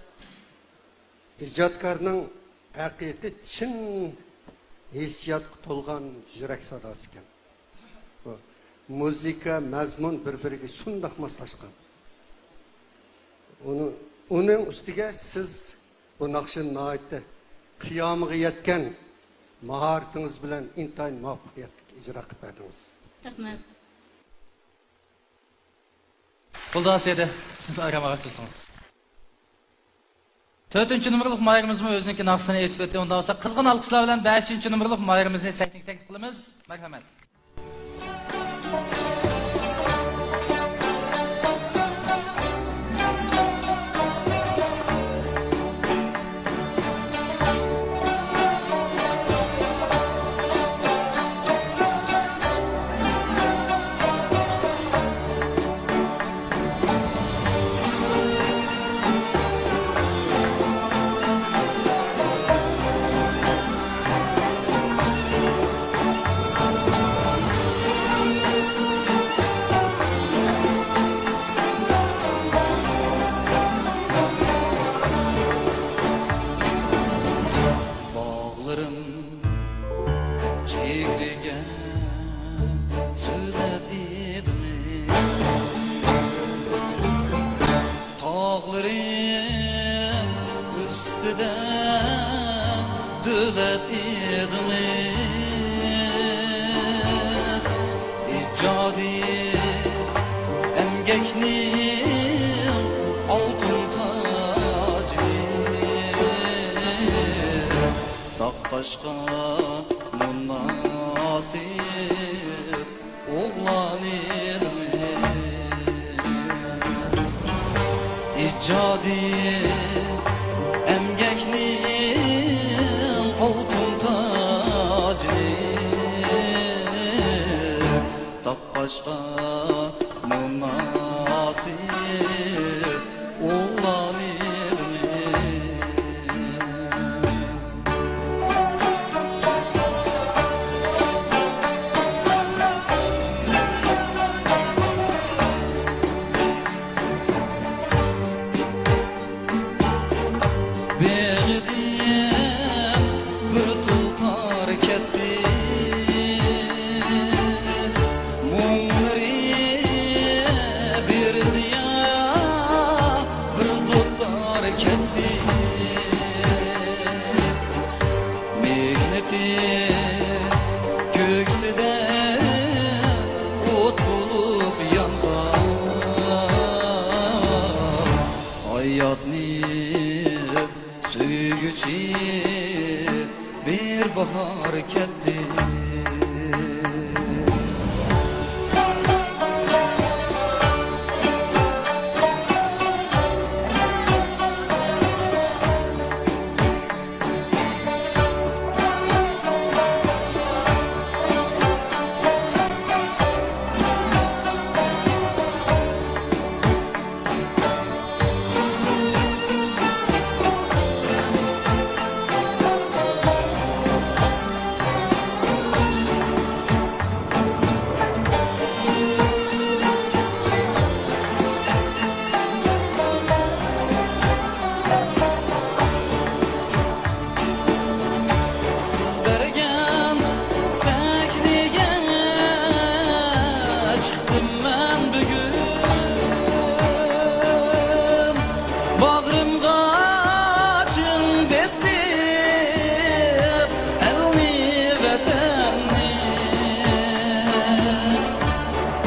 ئىجادكارنىڭ ھەقىقىي چىن ھېسسىياتقا تولغان يۈرەك ساداسى ئىكەن. بۇ مۇزىكا، مەزمۇن بىر-بىرىگە شۇنداق ماسلاشقان. ئۇنى، ئۇنىڭ ئۈستىگە سىز بۇ ناخشىنى ناھايىتى قىيامىغا يەتكەن ماھارىتىڭىز بىلەن ئىنتايىن مۇۋەپپەقىيەتلىك ئىجرا قىلىپ بەردىڭىز. رەھمەت. بولدى، ئاسىيە، سىنىپ ئايرىم ئاغاچ تۇرسىڭىز. تۆتىنچى نومۇرلۇق ماھىرىمىزمۇ ئۆزىنىڭكى ناخشىسىنى ئېيتىپ ئۆتتى. ئۇنداق بولسا، قىزغىن ئالقىشلار بىلەن بەشىنچى نومۇرلۇق ماھىرىمىزنى سەھنىگە تەكلىپ قىلىمىز. مەرھەمەت. باغلىرىم چېھرىگە سۆلەت ئىدىڭىز، تاغلىرىم ئۈستىدە دۆلەت ئىدىڭىز. ئىجادىي ئەمگەكنىڭ ئالتۇن تاجى، تاققاشقا مۇناسىپ ئوغلان ئىدىڭىز. ئىجادىي ئەمگەكنىڭ ئالتۇن تاجى، تاققاشقا مۇناسىپ ئوغلان ئىدىڭىز. بېغىدىن بىر تۇلپار كەتتى، مۇڭلىرى بىر زىيا، بىر دۇتار كەتتى. مېھنىتى كۆكسىدە ئوت بولۇپ يانغان، ھاياتنى سۆيگۈچى باھار كەتتى. سىز بەرگەن سەھنىگە چىقتىم مەن بۈگۈن. باغرىمغا چىڭ بېسىپ ئەلنى، ۋەتەننى.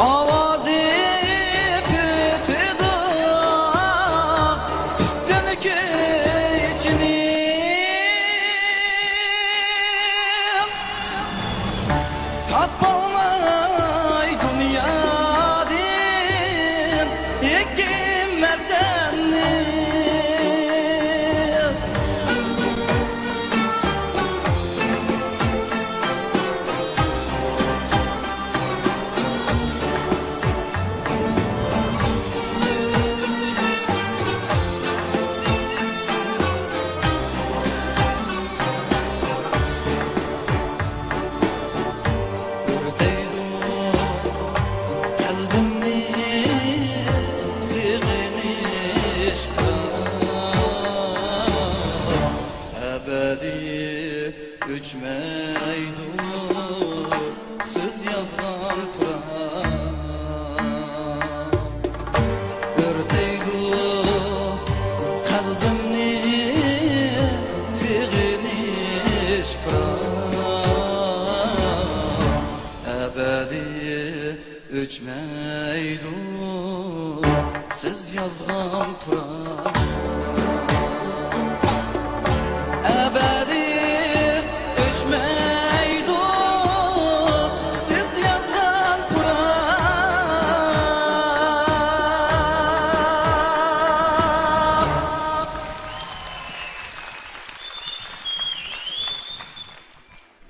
ئاۋازى پۈتىدۇ پۈتۈن كۈچىنى. تاپالماي دۇنيادىن ھېكىم ھەسەننى. ئۆرتەيدۇ قەلبىمنى سېغىنىش پىراق. ئەبەدىي ئۆچمەيدۇ سىز يازغان پۇراق. ئۆرتەيدۇ قەلبىمنى سېغىنىش پۇراق. ئەبەدىي ئۆچمەيدۇ سىز يازغان پۇراق. ئەبەدىي ئۆچمەيدۇ سىز يازغان پۇراق.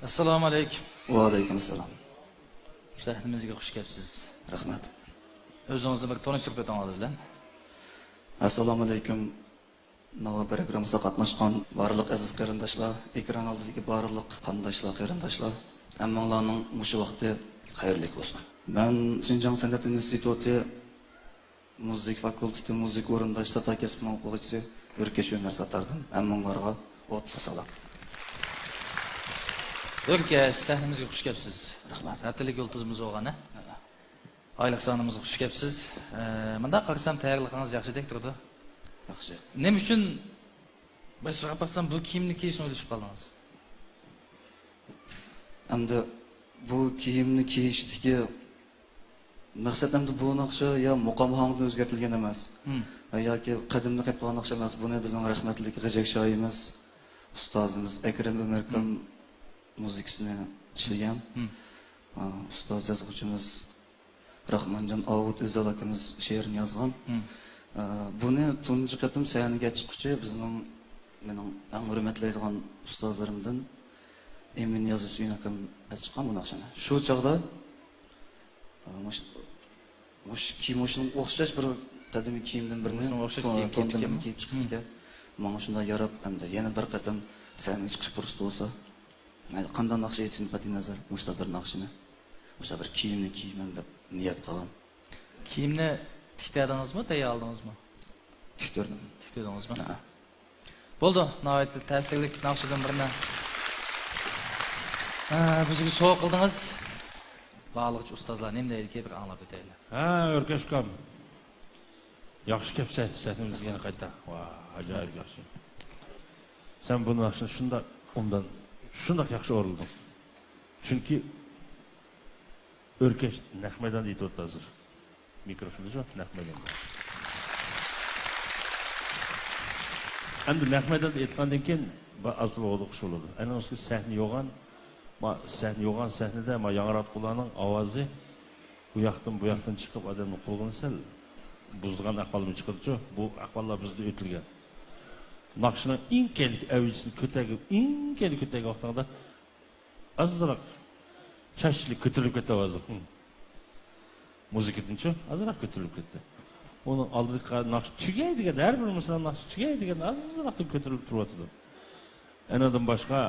ئەسسالامۇ ئەلەيكۇم. ۋەئەلەيكۇم ئەسسالام. سەھنىمىزگە خۇش كەپسىز. رەھمەت. ئۆزىڭىزنى بىر تونۇشتۇرۇپ ئۆتۈڭ ئالدى بىلەن. ئەسسالامۇ ئەلەيكۇم. ناۋا پروگراممىسىغا قاتناشقان بارلىق ئەزىز قېرىنداشلار، ئېكران ئالدىدىكى بارلىق قانداشلار، قېرىنداشلار، ھەممىڭلارنىڭ مۇشۇ ۋاقتى خەيرلىك بولسۇن. مەن شىنجاڭ سەنئەت ئىنستىتۇتى مۇزىكا فاكۇلتېتى مۇزىكا ئورۇنداش ساتا كەسپىنىڭ ئوقۇغۇچىسى ئۆركەش ئۆمەر ساتاردىن ھەممىڭلارغا ئوتلۇق سالام. ئۆركەش، سەھنىمىزگە خۇش كەپسىز. رەھمەت. ھەپتىلىك يۇلتۇزىمىز بولغان، ھە؟ ھە. ئايلىق سانىمىزغا خۇش كەپسىز. ئە، مۇنداق قارىسام، تەييارلىقىڭىز ياخشىدەك تۇرىدۇ. ياخشى. نېمە ئۈچۈن، بىر سوراپ باقسام، بۇ كىيىمنى كىيىشنى ئويلىشىپ قالدىڭىز؟ ئەمدى بۇ كىيىمنى كىيىشتىكى مەقسەت ئەمدى بۇ ناخشا يا مۇقام ئاھاڭدىن ئۆزگەرتىلگەن ئەمەس. مم. ياكى قەدىمدىن قېلىپ قالغان ناخشا ئەمەس. بۇنى بىزنىڭ رەھمەتلىك غېجەك شاھىمىز، ئۇستازىمىز ئەكرەم ئۆمەركان مم. مۇزىكىسىنى ئىشلىگەن. مم. ئۇستاز يازغۇچىمىز راخمانجان ئاۋۇت ئۆزەل ئاكىمىز شېئىرنى يازغان. مم. بۇنى تۇنجى قېتىم سەھنىگە چىققۇچى بىزنىڭ، مېنىڭ ئەڭ ھۆرمەتلەيدىغان ئۇستازلىرىمدىن ئىمىن يازى سۈيۈن ئاكام چىققان بۇ ناخشىنى. شۇ چاغدا، ئە، مۇش-، مۇشۇ كىيىم، مۇشۇنىڭ ئوخشاش بىر قەدىمىي كىيىمدىن بىرنى، مۇشۇنىڭغا ئوخشاش تون-، كىيىم توننى كىيىپتىكەن. كىيىپ چىقىپتىكەن. ماڭا شۇنداق ياراپ، ئەمدى يەنە بىر قېتىم سەھنىگە چىقىش پۇرسىتى بولسا، مەيلى قانداق ناخشا ئېيتسۇن، قەتئىينەزەر، مۇشۇنداق بىر ناخشىنى، مۇشۇنداق بىر كىيىمنى كىيىمەن دەپ نىيەت قىلغان. كىيىمنى تىكتەدىڭىزمۇ، تەييارلىدىڭىزمۇ؟ تىكتۈردۈم. تىكتۈردىڭىزمۇ؟ ھە. بولدى، ناھايىتى تەسىرلىك ناخشىدىن بىرنى، ئە، بىزگە سوۋغا قىلدىڭىز. بارلىقچە ئۇستازلار نېمە دەيدىكى، بىر ئاڭلاپ ئۆتەيلى. ھە، ئۆركەش ئۇكام. ياخشى كەپسەن سەھنىمىزگە يەنە قايتا. ۋاھ، ئاجايىپ ياخشى. سەن بۇ ناخشىنى شۇنداق ئوبدان، شۇنداق ياخشى ئورۇنلىدىڭ. چۈنكى ئۆركەش نەق مەيداندا ئېيتىۋاتىدۇ ھازىر. مىكروفوندا شۇ نەق مەيداندا. ئەمدى نەق مەيداندا ئېيتقاندىن كېيىن بىر ئاز تولا ئوخشاش بولىدۇ. ئەنىڭ ئۈستىگە سەھنە يوغان، ما، سەھنە يوغان سەھنىدە ما ياڭراتقۇلارنىڭ ئاۋازى ئۇ ياقتىن، بۇ ياقتىن چىقىپ، ئادەمنىڭ قۇلىقىنى سەل بۇزىدىغان ئەھۋالمۇ چىقىدىچۇ. بۇ ئەھۋاللار بىزدە ئۆتۈلگەن. ناخشىنىڭ ئەڭ كەينىدىكى ئەۋجىسىنى كۆتەرگەن، ئەڭ كەينىدىكى كۆتەرگەن ۋاقتىڭدا ئازراق چاچلىق كۆتۈرۈلۈپ كېتىۋاتىدۇ. مۇزىكىدىنچۇ ئازراق كۆتۈرۈلۈپ كەتتى. ئۇنىڭ ئالدىدىكى ناخشا تۈگەي دېگەندە، ھەر بىر مىسرا ناخشا تۈگەي دېگەندە ئازراقلا كۆتۈرۈلۈپ تۇرۇۋاتىدۇ. ئەنىڭدىن باشقا،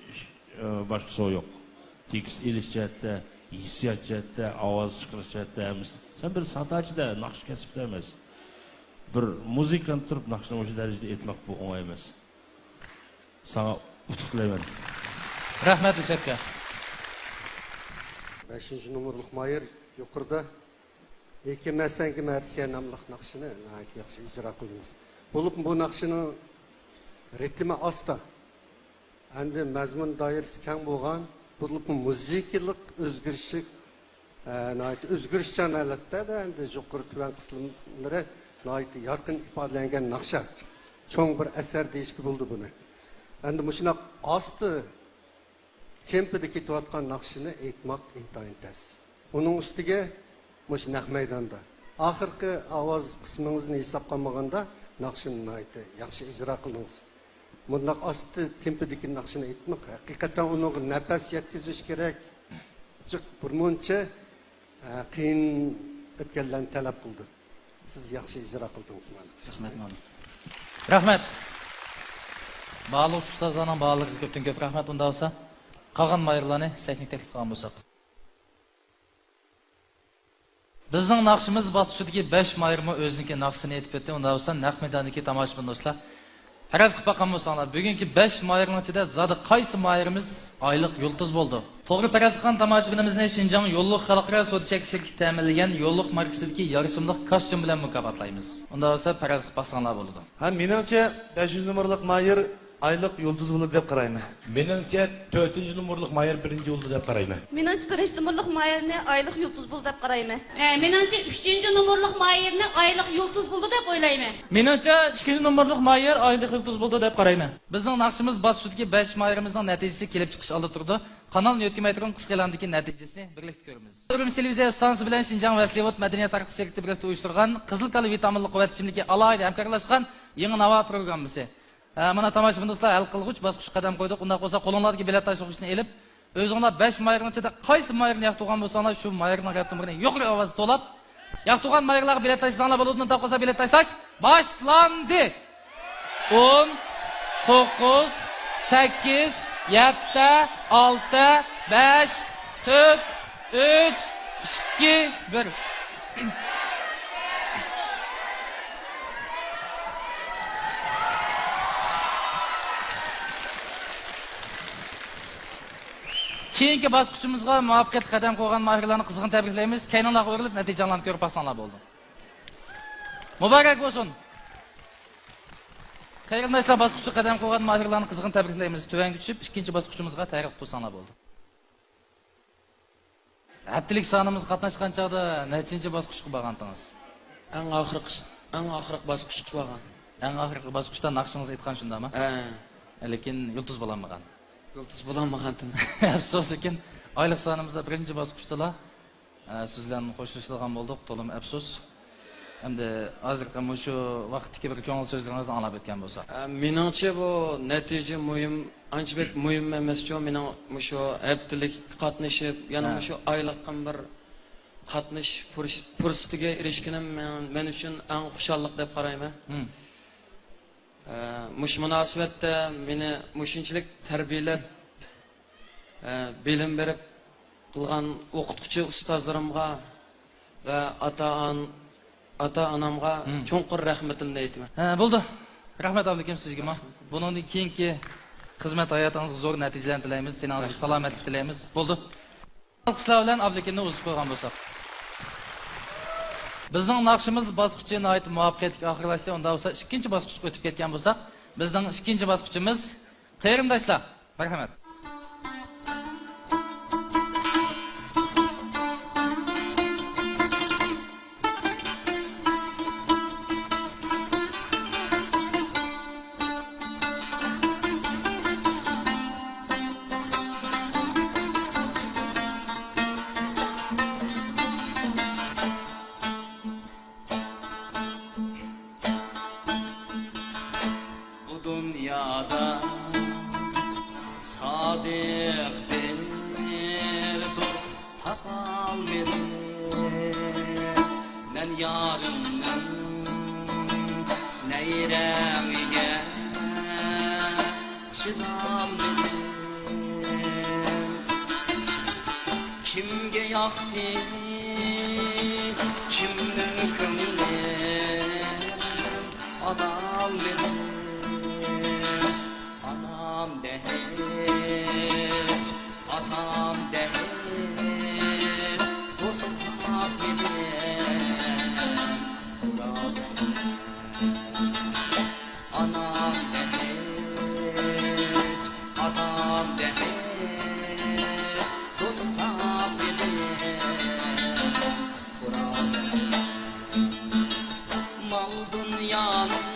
ئىش-، ئە، باشقا سو يوق. تېكىست ئېلىش جەھەتتە، ھېسسىيات جەھەتتە، ئاۋاز چىقىرىش جەھەتتە ھەممىسى. سەن بىر ساتاچىدە، ناخشا كەسىپتە ئەمەس. بىر مۇزىكانت تۇرۇپ ناخشىنى مۇشۇ دەرىجىدە ئېيتماق بۇ ئوڭاي ئەمەس. ساڭا ئۇتۇق تىلەيمەن. رەھمەت، ئۈلچەتكە. بەشىنچى نومۇرلۇق مايىر يۇقىرىدا. لېكىن مەن سەنگە مەرسىيە ناملىق ناخشىنى ناھايىتى ياخشى ئىجرا قىلدىڭىز. بولۇپمۇ بۇ ناخشىنىڭ رىتىمى ئاستا. ئەمدى مەزمۇن دائىرىسى كەڭ بولغان، بولۇپمۇ مۇزىكىلىق ئۆزگىرىشلىك، ئە، ناھايىتى ئۆزگىرىشچان ھالەتتە، ئەمدى يۇقىرى تۆۋەن قىسىملىرى ناھايىتى يارقىن ئىپادىلەنگەن ناخشا. چوڭ بىر ئەسەر دېيىشكە بولىدۇ بۇنى. ئەمدى مۇشۇنداق ئاستا تېمپىدا كېتىۋاتقان ناخشىنى ئېيتماق ئىنتايىن تەس. ئۇنىڭ ئۈستىگە مۇشۇ نەق مەيداندا ئاخىرقى ئاۋاز قىسمىڭىزنى ھېسابقا ئالمىغاندا، ناخشىنى ناھايىتى ياخشى ئىجرا قىلدىڭىز. مۇنداق ئاستا تېمپىدىكى ناخشىنى ئېيتماق، ھەقىقەتەن ئۇنىڭغا نەپەس يەتكۈزۈش كېرەك. جىق بىر مۇنچە، ئە، قىيىن ئۆتكەللەرنى تەلەپ قىلدى. سىز ياخشى ئىجرا قىلدىڭىز، مانا. رەھمەت، مۇئەللىم. رەھمەت. بارلىق ئۇستازلارنىڭ بارلىقىغا كۆپتىن كۆپ رەھمەت. ئۇنداق بولسا، قالغان ماھىرلارنى سەھنىگە تەكلىپ قىلغان بولساق. بىزنىڭ ناخشىمىز باسقۇچىدىكى بەش ماھىرمۇ ئۆزىنىڭكى ناخشىسىنى ئېيتىپ ئۆتتى. ئۇنداق بولسا، نەق مەيداندىكى تاماشىبىن دوستلار، پەرەز قىلىپ باققان بولساڭلار، بۈگۈنكى بەش ماھىرنىڭ ئىچىدە زادى قايسى ماھىرىمىز ئايلىق يۇلتۇز بولىدۇ؟ توغرا پەرەز قىلغان تاماشىبىنىمىزنى شىنجاڭ يوللۇق خەلقئارا سودا چەكلىك شىركىتى تەمىنلىگەن يوللۇق ماركىسىدىكى يارىشىملىق كاستيۇم بىلەن مۇكاپاتلايمىز. ئۇنداق بولسا پەرەز قىلىپ باقساڭلار بولىدۇ. ھە، مېنىڭچە، بەشىنچى نومۇرلۇق ماھىر ئايلىق يۇلتۇز بولىدۇ دەپ قارايمەن. مېنىڭچە، تۆتىنچى نومۇرلۇق ماھىر بىرىنچى بولىدۇ دەپ قارايمەن. مېنىڭچە، بىرىنچى نومۇرلۇق ماھىرنى ئايلىق يۇلتۇز بولىدۇ دەپ قارايمەن. ئە، مېنىڭچە، ئۈچىنچى نومۇرلۇق ماھىرنى ئايلىق يۇلتۇز بولىدۇ دەپ ئويلايمەن. مېنىڭچە، ئىككىنچى نومۇرلۇق ماھىر ئايلىق يۇلتۇز بولىدۇ دەپ قارايمەن. بىزنىڭ ناخشىمىز باسقۇچىدىكى بەش ماھىرىمىزنىڭ نەتىجىسى كېلىپ چىقىش ئالدىدا تۇرىدۇ. قانالنى يۆتكىمەي تۇرۇڭ، قىسقا ئېلاندىكى نەتىجىسىنى بىرلىكتە كۆرىمىز. ئۈرۈمچى تېلېۋىزىيە ئىستانسىسى بىلەن شىنجاڭ ۋەسلىۋۇد مەدەنىيەت تارقىتىش شىركىتى بىرلىكتە ئۇيۇشتۇرغان قىزىل كالا ۋىتامىنلىق قۇۋۋەت ئىچىملىكى ئالاھىدە ھەمكارلاشقان يېڭى ناۋا پروگراممىسى. ھە، مانا، تاماشىبىن دوستلار، ھەل قىلغۇچ باسقۇچقا قەدەم قويدۇق. ئۇنداق بولسا، قولۇڭلاردىكى بېلەت تاشلىغۇچنى ئېلىپ، ئۆزۈڭلار بەش ماھىرنىڭ ئىچىدە قايسى ماھىرنى ياقتۇرغان بولساڭلار، شۇ ماھىرنىڭ رەت نومۇرىنى يۇقىرى ئاۋازدا توۋلاپ، ياقتۇرغان ماھىرلارغا بېلەت تاشلىساڭلار بولىدۇ. ئۇنداق بولسا، بېلەت تاشلاش باشلاندى! ئون، توققۇز، سەككىز، يەتتە، ئالتە، بەش، تۆت، ئۈچ، ئىككى، بىر. كېيىنكى باسقۇچىمىزغا مۇۋەپپەقىيەتلىك قەدەم قويغان ماھىرلارنى قىزغىن تەبرىكلەيمىز. كەينىڭلارغا ئۆرۈلۈپ، نەتىجەڭلارنى كۆرۈپ باقساڭلار بولىدۇ. مۇبارەك بولسۇن! قېرىنداشلار، باسقۇچقا قەدەم قويغان ماھىرلارنى قىزغىن تەبرىكلەيمىز. تۆۋەنگە چۈشۈپ، ئىككىنچى باسقۇچىمىزغا تەييارلىق قىلساڭلار بولىدۇ. ھەپتىلىك سانىمىزغا قاتناشقان چاغدا نەچچىنچى باسقۇچقا بارغانتىڭىز؟ ئەڭ ئاخىرقى، ئەڭ ئاخىرقى باسقۇچقا بارغان. ئەڭ ئاخىرقى باسقۇچتا ناخشىڭىزنى ئېيتقان، شۇنداقمۇ؟ ھە. لېكىن يۇلتۇز بولالمىغان. يۇلتۇز بولالمىغانتىم. ئەپسۇس، لېكىن ئايلىق سانىمىزدا بىرىنچى باسقۇچتىلا، ئە، سىز بىلەن خوشلىشىدىغان بولدۇق. تولىمۇ ئەپسۇس. ئەمدى ھازىرقى مۇشۇ ۋاقىتتىكى بىر كۆڭۈل سۆزلىرىڭىزنى ئاڭلاپ ئۆتكەن بولساق. ئە، مېنىڭچە، بۇ نەتىجە مۇھىم، ئانچە بەك مۇھىم ئەمەسچۇ. مېنىڭ مۇشۇ ھەپتىلىك قاتنىشىپ، يەنە ھە. مۇشۇ ئايلىققا بىر قاتنىشىش پۇرس-، پۇرسىتىگە ئېرىشكىنىم مەن، مەن ئۈچۈن ئەڭ خۇشاللىق دەپ قارايمەن. ھىم. ئە، مۇشۇ مۇناسىۋەتتە مېنى مۇشۇنچىلىك تەربىيەلەپ، ئە، بىلىم بېرىپ قىلغان ئوقۇتقۇچى ئۇستازلىرىمغا ۋە ئاتا-ئان-، ئاتا-ئانامغا ھىم. چوڭقۇر رەھمىتىمنى ئېيتىمەن. ھە، بولدى. رەھمەت، ئابلىكىم، سىزگىمۇ. بۇنىڭدىن كېيىنكى خىزمەت ھاياتىڭىزغا زور نەتىجىلەرنى تىلەيمىز. تېنىڭىزغا رەھمەت. سالامەتلىك تىلەيمىز. بولدى. ئالقىشلار بىلەن ئابلىكىمنى ئۇزىتىپ قويغان بولساق. بىزنىڭ ناخشىمىز باسقۇچى ناھايىتى مۇۋەپپەقىيەتلىك ئاخىرلاشتى. ئۇنداق بولسا، ئىككىنچى باسقۇچقا ئۆتۈپ كەتكەن بولساق، بىزنىڭ ئىككىنچى باسقۇچىمىز قېرىنداشلار. مەرھەمەت. كىمگە ياقتى، كىمنىڭ كۆڭلى، ئانام مېنىڭ، ئانام دەھىچ، ئاتام دەھىچ، دوست تاپمىدىم، ئۇرالىم. ئانام دەھىچ، ئاتام دەھىچ، دوست تاپمىدىم، ئۇرالىم. مال دۇنيانىڭ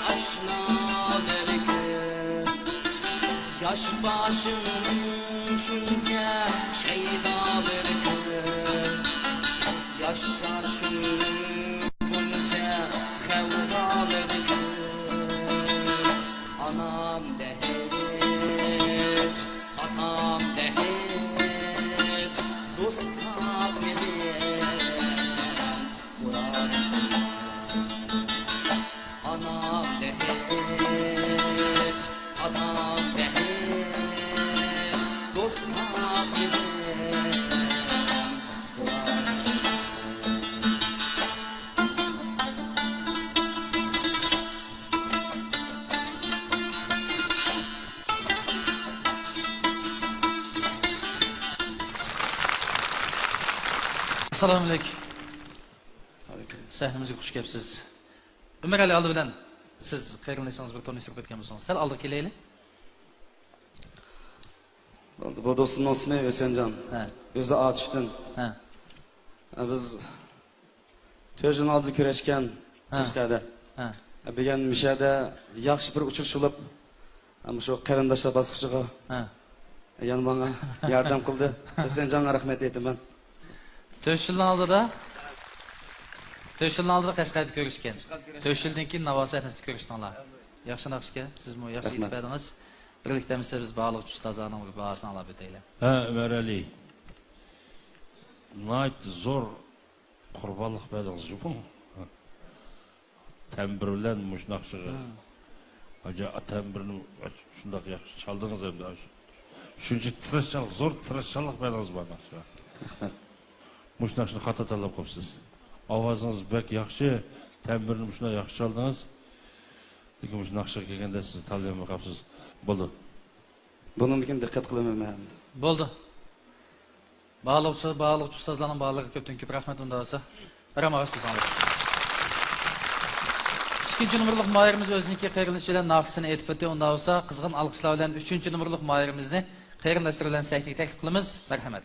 ئاشنالىرى كۆپ، ياش باشىڭنىڭ شۇنچە شەيدالىرى كۆپ، ياشاشىڭ بۇنچە غەۋغالىرى كۆپ. ئانام دەھىچ، ئاتام دەھىچ، دوست تاپمىدىم، ئۇرالىم. ئانام دەھىچ، ئاتام دەھىچ، دوست تاپمىدىم، ئۇرالىم. ئەسسالامۇئەلەيكۇم. ئەلەيكۇم. سەھنىمىزگە خۇش كەپسىز. ئۆمەر ئەلى، ئالدى بىلەن سىز قېرىندىشىڭىز بىر تونۇشتۇرۇپ ئۆتكەن بولسىڭىز، سەل ئالدىغا كېلەيلى. بولدى، بۇ دوستۇمنىڭ ئىسمى ھۈسەنجان. ھە. ئۆزى ئاتۇشتىن. ھە. ھە، بىز تۆت يىل ئالدىدا كۆرۈشكەن ھە. قەشقەردە. ھە. بۈگۈن مۇشۇ يەردە ياخشى بىر ئۇچرىشىپ، مۇشۇ قېرىنداشلار باسقۇچىغا ھە. يەنە ماڭا ياردەم قىلدى. ھۈسەنجانغا رەھمەت ئېيتىمەن. تۆت يىلنىڭ ئالدىدا، تۆت يىلنىڭ ئالدىدا قەشقەردە كۆرۈشكەن. تۆت يىلدىن كېيىن ناۋا سەھنىسىدە كۆرۈشتۈڭلار. ياخشى ناخشىكەن، سىزمۇ ياخشى رەھمەت. ئېيتىپ بەردىڭىز. بىرلىكتە ئەمىسە بىز بارلىق ئۇستازلارنىڭ بىر باھاسىنى ئالاپ ئۆتەيلى. ھە، ئۆمەر ئەلى. ناھايىتى زور قۇربانلىق بەردىڭىز جۇمۇ. تەمبۇر بىلەن مۇشۇ ناخشىغا. ھە. ئاجا، تەمبۇرنى شۇنداق ياخشى چالدىڭىز ئەمدى. شۇنچە تىرىشچانلىق، زور تىرىشچانلىق بەردىڭىز بۇ ناخشىغا. رەھمەت. مۇشۇ ناخشىنى خاتا تاللاپ قويۇپسىز. ئاۋازىڭىز بەك ياخشى، تەمبۇرنى مۇشۇنداق ياخشى چالدىڭىز. لېكىن مۇشۇ ناخشىغا كەلگەندە سىز تاللىيالماي قاپسىز. بولدى. بۇنىڭدىن كېيىن دىققەت قىلىمەن مەن. بولدى. بارلىقچە، بارلىقچە ئۇستازلارنىڭ بارلىقىغا كۆپتىن كۆپ رەھمەت ئۇنداق بولسا. رەھمەت ئۇستازلار. ئىككىنچى نومۇرلۇق ماھىرىمىز ئۆزىنىڭكى قېرىندىشى بىلەن ناخشىسىنى ئېيتىپ ئۆتتى. ئۇنداق بولسا قىزغىن ئالقىشلار بىلەن ئۈچىنچى نومۇرلۇق ماھىرىمىزنى قېرىنداشلىرى بىلەن سەھنىگە تەكلىپ قىلىمىز. مەرھەمەت.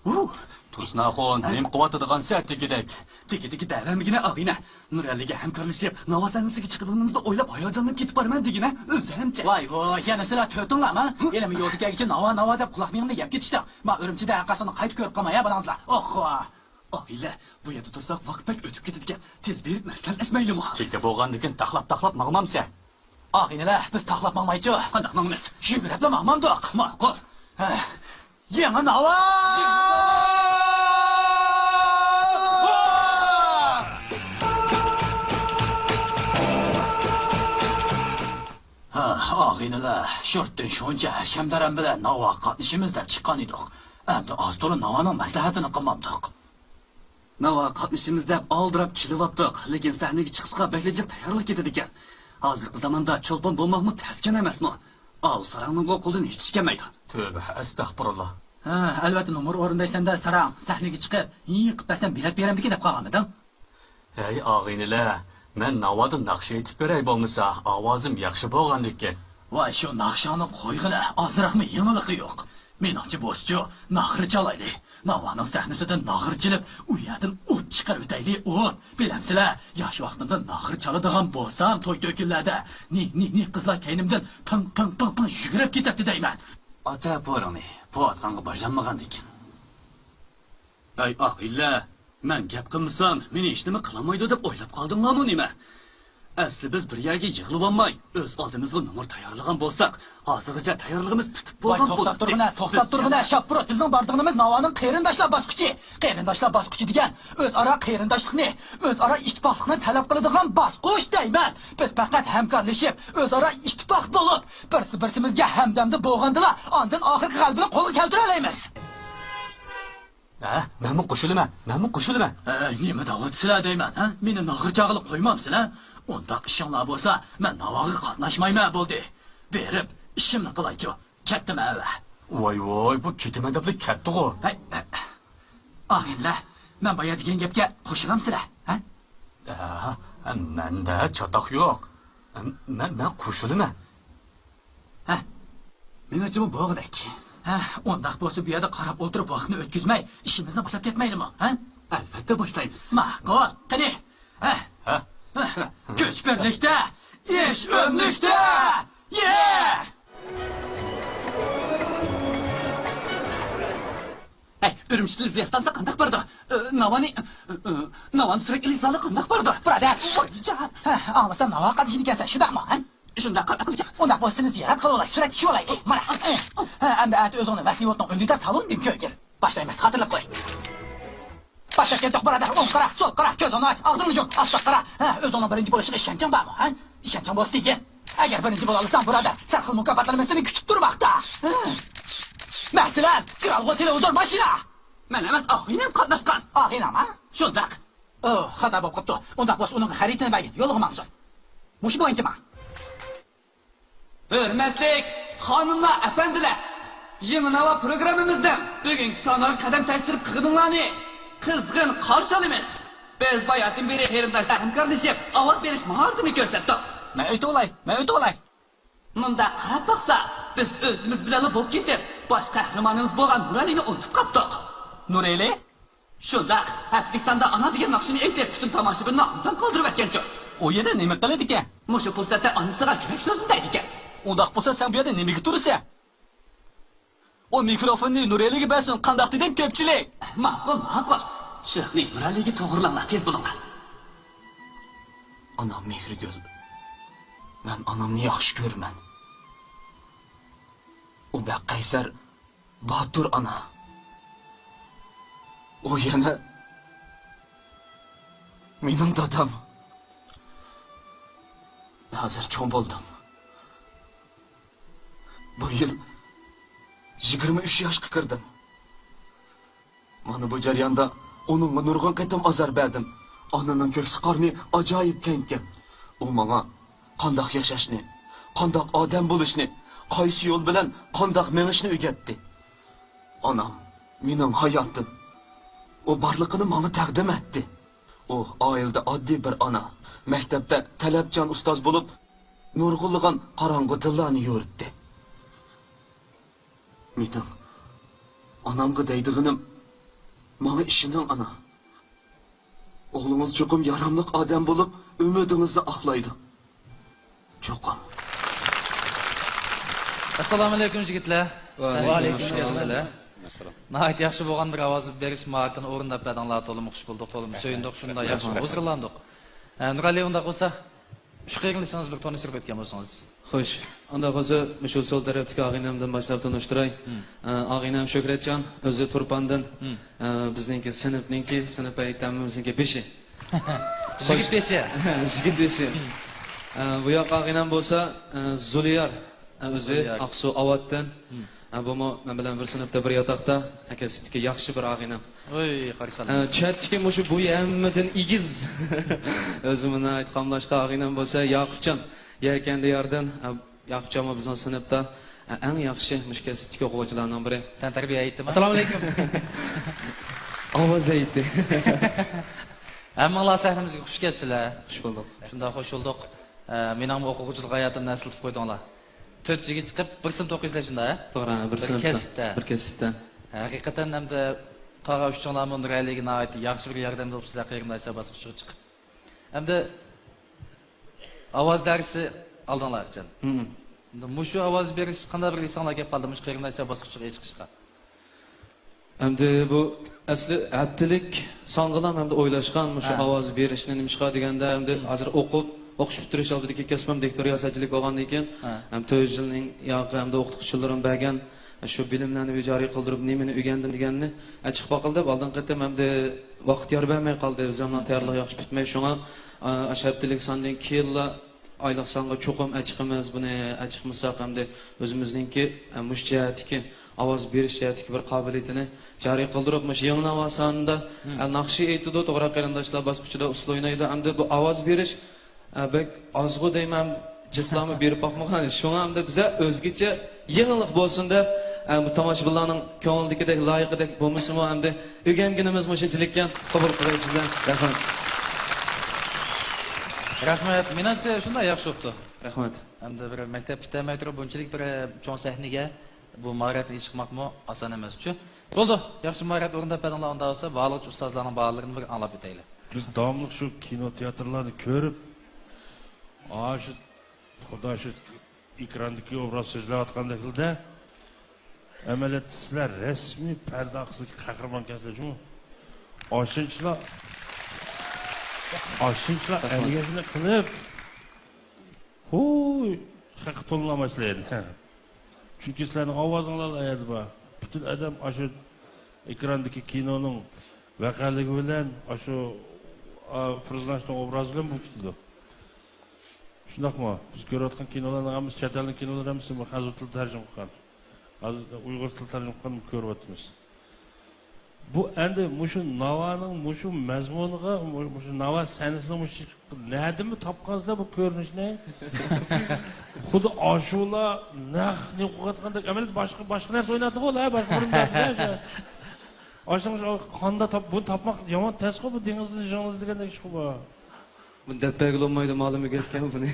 ھۇ! تۇرسۇن ئاخۇن، نېمە قىلىۋاتىدىغانسەن تېگىدەك؟ تېگىدىكى دەۋەرمىگىنە ئاغىنە. نۇرئەلىگە ھەمكارلىشىپ، ناۋا سەھنىسىگە چىقىدىغىنىمىزنى ئويلاپ ھاياجانلىنىپ كېتىپ بارىمەن دېگىنە، ئۆزەمچە. ۋاي ۋوي، يەنە سىلەر تۆتۈڭلارمۇ؟ ھېلىمۇ يولدا كەلگۈچە ناۋا، ناۋا دەپ قۇلاق مېڭىمنى يەپ كېتىشتىڭ. ما ئۈرۈمچىدە ھەرقايسىڭلار قايتا كۆرۈپ قالماي ھە بالىڭىزلار. ئوخۇ. ئاغىنە، بۇ يەردە تۇرساق ۋاقىت بەك ئۆتۈپ كېتىدىكەن. تېز بېرىپ مەسلىھەتلەشمەيلىمۇ؟ تېگە بولغاندىكىن تاقلاپ-تاقلاپ ماڭمامسەن؟ ئاغىنىلەر، بىز تاقلاپ ماڭمايچۇ. قانداق ماڭىمىز؟ يۈگۈرۈپلا ماڭمامدۇق؟ ماقۇل. ھە. يېڭى ناۋا! ھە، ئاغىنىلەر، شۇرتتىن شۇنچە ھەشەمدارەم بىلەن ناۋا قاتنىشىمىز دەپ چىققان ئىدۇق. ئەمدى ئاز تولا ناۋانىڭ مەسلىھەتىنى قىلمامدۇق. ناۋا قاتنىشىمىز دەپ ئالدىراپ كېلىۋاپتۇق، لېكىن سەھنىگە چىقىشقا بەكلا جىق تەييارلىق كېتىدىكەن. ھازىرقى زاماندا چولپان بولماقمۇ تەسكەن ئەمەسمۇ؟ ئاۋۇ ساراڭنىڭغۇ قولىدىن ھېچ ئىش كەلمەيدۇ. تۆبە، ئەستەغپۇرۇللا. ھە، ئەلۋەتتە نومۇر ئورۇندايسەن-دە ساراڭ، سەھنىگە چىقىپ ھىڭ قىپ بەرسەم بېلەت بېرەمدىكىن دەپ قالغانمىدىڭ؟ ھەي ئاغىنىلەر، مەن ناۋادا ناخشا ئېيتىپ بېرەي بولمىسا، ئاۋازىم ياخشى بولغاندىكىن. ۋاي شۇ ناخشاڭنى قويغىلە، ئازراقمۇ يېڭىلىقى يوق. مېنىڭچە بولسىچۇ، ناخىرا چالايلى. ناۋانىڭ سەھنىسىدە ناخىرا چېلىپ، ئۇ يەردىن ئوت چىقىرىۋېتەيلى، ئوت. بىلەمسىلە، ياش ۋاقتىمدا ناخىرا چالىدىغان بولسام توي-تۆكۈنلەردە، نى، نى، نى قىزلار كەينىمدىن پىڭ، پىڭ، پىڭ، پىڭ يۈگۈرۈپ كېتەتتى دەيمەن. ئاتا پورىڭنى پوۋاتقانغا باشلانمىغاندىكىن. ھەي ئاغىنىلەر، مەن گەپ قىلمىسام مېنى ھېچنېمە قىلالمايدۇ دەپ ئويلاپ قالدىڭلارمۇ نېمە؟ ئەسلى بىز بىر يەرگە يىغىلىۋالماي، ئۆز ئالدىمىزغا نومۇر تەييارلىغان بولساق، ھازىرغىچە تەييارلىقىمىز پۈتۈپ بولغان بولاتتى. ۋاي، توختاپ تۇرغىنە، توختاپ تۇرغىنە، شاپپۇرۇت! بىزنىڭ بارىدىغىنىمىز ناۋانىڭ قېرىنداشلار باسقۇچى. قېرىنداشلار باسقۇچى دېگەن ئۆزئارا قېرىنداشلىقنى، ئۆزئارا ئىتتىپاقلىقنى تەلەپ قىلىدىغان باسقۇچ دەيمەن. بىز پەقەت ھەمكارلىشىپ، ئۆزئارا ئىتتىپاق بولۇپ، بىرسى-بىرسىمىزگە ھەمدەمدە بولغاندىلا، ئاندىن ئاخىرقى غەلىبىنى قولغا كەلتۈرەلەيمىز. ھە، مەنمۇ قوشۇلىمەن، مەنمۇ قوشۇلىمەن. ھە، نېمە دەۋاتىسىلەر دەيمەن، ھە؟ مېنى ناغرا چاغىلىق قويمامسىلەر؟ ئۇنداق ئىشىڭلار بولسا، مەن ناۋاغا قاتناشمايمەن بولدى. بېرىپ، ئىشىمنى قىلايچۇ. كەتتىم ئەۋە. ۋاي، ۋاي، بۇ كېتىمەن دەپلا كەتتىغۇ. ھەي، ھەي. ئاغىنىلەر، مەن بايا دېگەن گەپكە قوشۇلامسىلەر، ھە؟ ھە، مەندە چاتاق يوق. مەن، مەن قوشۇلىمەن. ھە، مېنىڭچىمۇ بولغۇدەك. ھە، ئۇنداق بولسا بۇ يەردە قاراپ ئولتۇرۇپ ۋاقىتنى ئۆتكۈزمەي، ئىشىمىزنى باشلاپ كەتمەيلىمۇ، ھە؟ ئەلۋەتتە باشلايمىز. ماقۇل، قېنى. ھە؟ ھە؟ ھە؟ كۈچ بىرلىكتە، ئىش ئۆملۈكتە! يە! ئەي، ئۈرۈمچى تېلېۋىزىيە ئىستانسىسى قانداق بارىدۇ؟ ئە، ناۋانى، ئە، ئە، ناۋانى سۈرەتكە ئېلىش زالى قانداق بارىدۇ؟ بۇرادەر! ۋايجان! ھە، ئاڭلىسام ناۋا قاتنىشىدىكەنسەن، شۇنداقمۇ، ھە؟ شۇنداق قاتنىشىدىكەن. ئۇنداق بولسا سېنى زىيارەت قىلىۋالاي، سۈرەتكە چۈشۈۋالايلى. مانا. ھە، ئەمدى ئەتە ئۆزۈڭنى ۋەسلىۋوتنىڭ ئۈندىدار سالونىدىن كۆرگىن. باشلايمىز، خاتىرىلەپ قوي. باشلاپ كەتتۇق، بۇرادەر. ئوڭ قارا، سول قارا، كۆز ئورنىنى ئاچ، ئاغزىڭنى يۇم، ئاستا قارا. ھە، ئۆزۈڭنىڭ بىرىنچى بولۇشىغا ئىشەنچىڭ بارمۇ، ھە؟ ئىشەنچىڭ بولسا دېگىن. ئەگەر بىرىنچى بولالىساڭ، بۇرادەر، سەرخىل مۇكاپاتلىرىمىز سېنى كۈتۈپ تۇرماقتا. ھە. مەسىلەن، گرالغو تېلېۋىزور، ماشىنا. مەن ئەمەس، ئاغىنەم قاتناشقان. ئاغىنەڭ، ھە؟ شۇنداق. ئو، خاتا بولۇپ قاپتۇ. ئۇنداق بولسا ئۇنىڭغا خەرىتىنى بەرگىن، يولىغا ماڭسۇن. مۇشۇ بويىچە ماڭ. ھۆرمەتلىك خانىملار، ئەپەندىلەر! يېڭى ناۋا پروگراممىمىزنىڭ بۈگۈنكى سانىغا قەدەم تەشرىپ قىلغىنىڭلارنى قىزغىن قارشى ئالىمىز. بىز باياتىن بېرى قېرىنداشلار ھەمكارلىشىپ ئاۋاز بېرىش ماھارىتىنى كۆرسەتتۇق. مەن ئۆتۈۋالاي، مەن ئۆتۈۋالاي. مۇنداق قاراپ باقسا، بىز ئۆزىمىز بىلەنلا بولۇپ كېتىپ، باش قەھرىمانىمىز بولغان نۇرئەلىنى ئۇنتۇپ قاپتۇق. نۇرئەلى؟ شۇنداق، ھەپتىلىك ساندا ئانا دېگەن ناخشىنى ئېيتىپ، پۈتۈن تاماشىبىننى ھاڭ-تاڭ قالدۇرۇۋەتكەنچۇ. ئۇ يەنە نېمە قىلىدىكەن؟ مۇشۇ پۇرسەتتە ئانىسىغا يۈرەك سۆزىنى دەيدىكەن. ئۇنداق بولسا سەن بۇ يەردە نېمىگە تۇرىسەن؟ ئۇ مىكروفوننى نۇرئەلىگە بەرسۇن، قانداق دېدىم، كۆپچىلىك؟ ماقۇل، ماقۇل. شېخنى نۇرئەلىگە توغرىلاڭلار، تېز بولۇڭلار. ئانام مېھرىگۈل. مەن ئانامنى ياخشى كۆرىمەن. ئۇ بەك قەيسەر، باتۇر ئانا. ئۇ يەنە مېنىڭ دادام. ھازىر چوڭ بولدۇم. بۇ يىل يىگىرمە ئۈچ ياشقا كىردىم. مانا بۇ جەرياندا ئۇنىڭغا نۇرغۇن قېتىم ئازار بەردىم. ئانىنىڭ كۆكسى قارنى ئاجايىپ كەڭكەن. ئۇ ماڭا قانداق ياشاشنى، قانداق ئادەم بولۇشنى، قايسى يول بىلەن قانداق مېڭىشنى ئۆگەتتى. ئانام مېنىڭ ھاياتىم. ئۇ بارلىقىنى ماڭا تەقدىم ئەتتى. ئۇ ئائىلىدە ئاددىي بىر ئانا، مەكتەپتە تەلەپچان ئۇستاز بولۇپ، نۇرغۇنلىغان قاراڭغۇ تىللارنى يورۇتتى. مېنىڭ ئانامغا دەيدىغىنىم، ماڭا ئىشىنىڭ، ئانا. ئوغلىڭىز چوقۇم ياراملىق ئادەم بولۇپ، ئۈمىدىڭىزنى ئاقلايدۇ. چوقۇم. ئەسسالامۇئەلەيكۇم، يىگىتلەر. ۋەئەلەيكۇم ئەسسالام. ناھايىتى ياخشى بولغان بىر ئاۋاز بېرىش ماھارىتىنى ئورۇنداپ بەردىڭلار، تولىمۇ خۇش بولدۇق، تولىمۇ سۆيۈندۇق، شۇنداق ياخشى ھۇزۇرلاندۇق. ئە، نۇرئەلى، ئۇنداق بولسا، شۇ قېرىندىشىڭىز بىر تونۇشتۇرۇپ ئۆتكەن بولسىڭىز. خوش. ئانداق بولسا، مۇشۇ سول تەرەپتىكى ئاغىنەمدىن باشلاپ تونۇشتۇراي. ئە، ئاغىنەم شۆھرەتجان، ئۆزى تۇرپاندىن. ئە، بىزنىڭكى سىنىپنىڭكى، سىنىپ ھەممىمىزنىڭكى بېشى. يىگىت بېشى. يىگىت بېشى. ئە، بۇ ياق ئاغىنەم بولسا، ئە، زۇلىيار. ئە، ئۆزى ئاقسۇ ئاۋاتتىن. ئە، بۇمۇ مەن بىلەن بىر سىنىپتا، بىر ياتاقتا. ئە، كەسىپتىكى ياخشى بىر ئاغىنەم. ئە، چەتتىكى مۇشۇ بويى ھەممىدىن ئېگىز. ئۆزىمۇ ناھايىتى قاملاشقان ئاغىنەم بولسا ياقۇپجان. يەكەن دىياردىن. ئە، ياقۇپجانمۇ بىزنىڭ سىنىپتا، ئە، ئەڭ ياخشى مۇشۇ كەسىپتىكى ئوقۇغۇچىلارنىڭ بىرى. تەنتەربىيە ھەيئىتىمۇ؟ ئەسسالامۇئەلەيكۇم. ئاۋاز ھەيئىتى. ھەممىڭلار سەھنىمىزگە خۇش كەپسىلەر. خۇش بولدۇق. شۇنداق، خۇش بولدۇق. ئە، مېنىڭمۇ ئوقۇغۇچىلىق ھاياتىمنى ئەسلىتىپ قويدۇڭلار. تۆت يىگىت چىقىپ، بىر سىنىپتا ئوقۇيسىلەر، شۇنداق، ھە؟ توغرا، بىر بىر سىنىپتا. كەسىپتە. بىر كەسىپتە. ھەقىقەتەن، ئەمدى قالغان ئۈچىڭلارمۇ نۇرئەلىگە ناھايىتى ياخشى بىر ياردەمدە بوپسىلەر، قېرىنداشلار باسقۇچىغا چىقىپ. ئەمدى ئاۋاز دەرسى ئالدىڭلار ئىكەن. مم. ئەمدى مۇشۇ ئاۋاز بېرىش قانداق بىر ئېسىڭلار كەپ قالدى، مۇشۇ قېرىنداشلار باسقۇچىغا چىقىشقا؟ ئەمدى بۇ ئەسلى ھەپتىلىك سانغىلا ئەمدى ئويلاشقان مۇشۇ ھە. ئاۋاز بېرىشنى نېمىشقا دېگەندە، ئەمدى مم. ھازىر ئوقۇپ، ئوقۇش پۈتتۈرۈش ئالدىدىكى كەسپىم دىكتور رىياسەتچىلىك بولغاندىن كېيىن، ھە، ھەم تۆت يىلنىڭ ياقى ھەمدە ئوقۇتقۇچىلىرىم بەرگەن شۇ بىلىملەرنى جارى قىلدۇرۇپ، نېمىنى ئۆگەندىم دېگەننى چىقىپ باقىلى دەپ، ئالدىنقى قېتىم ئەمدى ۋاقىت يار بەرمەي قالدى، ئۆزۈمنىڭ تەييارلىقى ياخشى پۈتمەي. شۇڭا، ئا، ئاشۇ ھەپتىلىك ساندىن كېيىنلا ئايلىق سانغا چوقۇم ئەچىقىمىز. بۇنى ئەچىقمىساق، ئەمدى ئۆزىمىزنىڭكى، ئە، مۇشۇ جەھەتتىكى، ئاۋاز بېرىش جەھەتتىكى بىر قابىلىيىتىنى جارى قىلدۇرۇپ، مۇشۇ يېڭى ناۋا سانىدا، مم، ئە، ناخشا ئېيتىدۇ، توغرا قېرىنداشلار باسقۇچىدا ئۇسسۇل ئوينايدۇ. ئەمدى بۇ ئاۋاز بېرىش، ئە، بەك ئازغۇ دەيمەن، جىقلارمۇ بېرىپ باقمىغان. شۇڭا ئەمدى بىزە ئۆزگىچە يېڭىلىق بولسۇن دەپ، ئە، بۇ تاماشىبىنلارنىڭ كۆڭلىدىكىدەك، لايىقىدەك بولمىسىمۇ، ئەمدى ئۆگەنگىنىمىز مۇشۇنچىلىككەن، قوبۇل قىلايسىزلەر. رەھمەت. رەھمەت. مېنىڭچە شۇنداق ياخشى بوپتۇ. رەھمەت. ئەمدى بىر مەكتەپ پۈتتۈرمەي تۇرۇپ بۇنچىلىك بىر چوڭ سەھنىگە بۇ ماھارەتنى چىقماقمۇ ئاسان ئەمەسچۇ. بولدى، ياخشى ماھارەت ئورۇنداپ بەردىڭلار، ئۇنداق بولسا بارلىقچە ئۇستازلارنىڭ باھالىرىنى بىر ئاڭلاپ ئۆتەيلى. بىز داۋاملىق شۇ كىنو تىياتىرلارنى كۆرۈپ، ئاشۇ خۇدا شۇ ئېكراندىكى ئوبراز سۆزلەۋاتقاندەكلا، ئەمەلىيەتتە سىلەر رەسمىي پەردە ئارقىسىدىكى قەھرىمانكەنسىلەر جۇمۇ. ئاشۇنچىلا، ئاشۇنچىلا رەھمەت. ئەمگەكنى قىلىپ، ھۇي، خەققە تولۇنالمايسىلەر ئەمدى. چۈنكى سىلەرنىڭ ئاۋازىڭلار ئەيەردە بار. پۈتۈن ئادەم ئاشۇ ئېكراندىكى كىنونىڭ ۋەقەلىكى بىلەن، ئاشۇ، ئا، پېرسوناژنىڭ ئوبرازى بىلەن بولۇپ كېتىدۇ. شۇنداقمۇ؟ بىز كۆرۈۋاتقان كىنولارنىڭ ھەممىسى، چەت ئەلنىڭ كىنولىرى ھەممىسى خەنزۇ تىلى تەرجىمە قىلغان. ھازىر ئۇيغۇر تىلى تەرجىمە قىلغاننى كۆرۈۋاتىمىز. بۇ ئەمدى مۇشۇ ناۋانىڭ مۇشۇ مەزمۇنىغا، مۇ-، مۇشۇ ناۋا سەھنىسىنىڭ مۇشۇ نەدىنمۇ تاپقانسىلەر بۇ كۆرۈنۈشنى؟ خۇددى ئاشۇلا نەق نېمە قىلىۋاتقاندەك، ئەمەلىيەتتە باشقا، باشقا نەرسە ئويناتتىغۇ، ھە، باشقا بىر نەرسە. ئاشۇنىڭ قاندا تاپ-، بۇنى تاپماق يامان تەسقۇ، بۇ دېڭىزنى، دېڭىز دېگەندەك ئىشقۇ بۇ. بۇنى دەپ بەرگىلى بولمايدۇ، مالىمى كەتكەن بۇنى.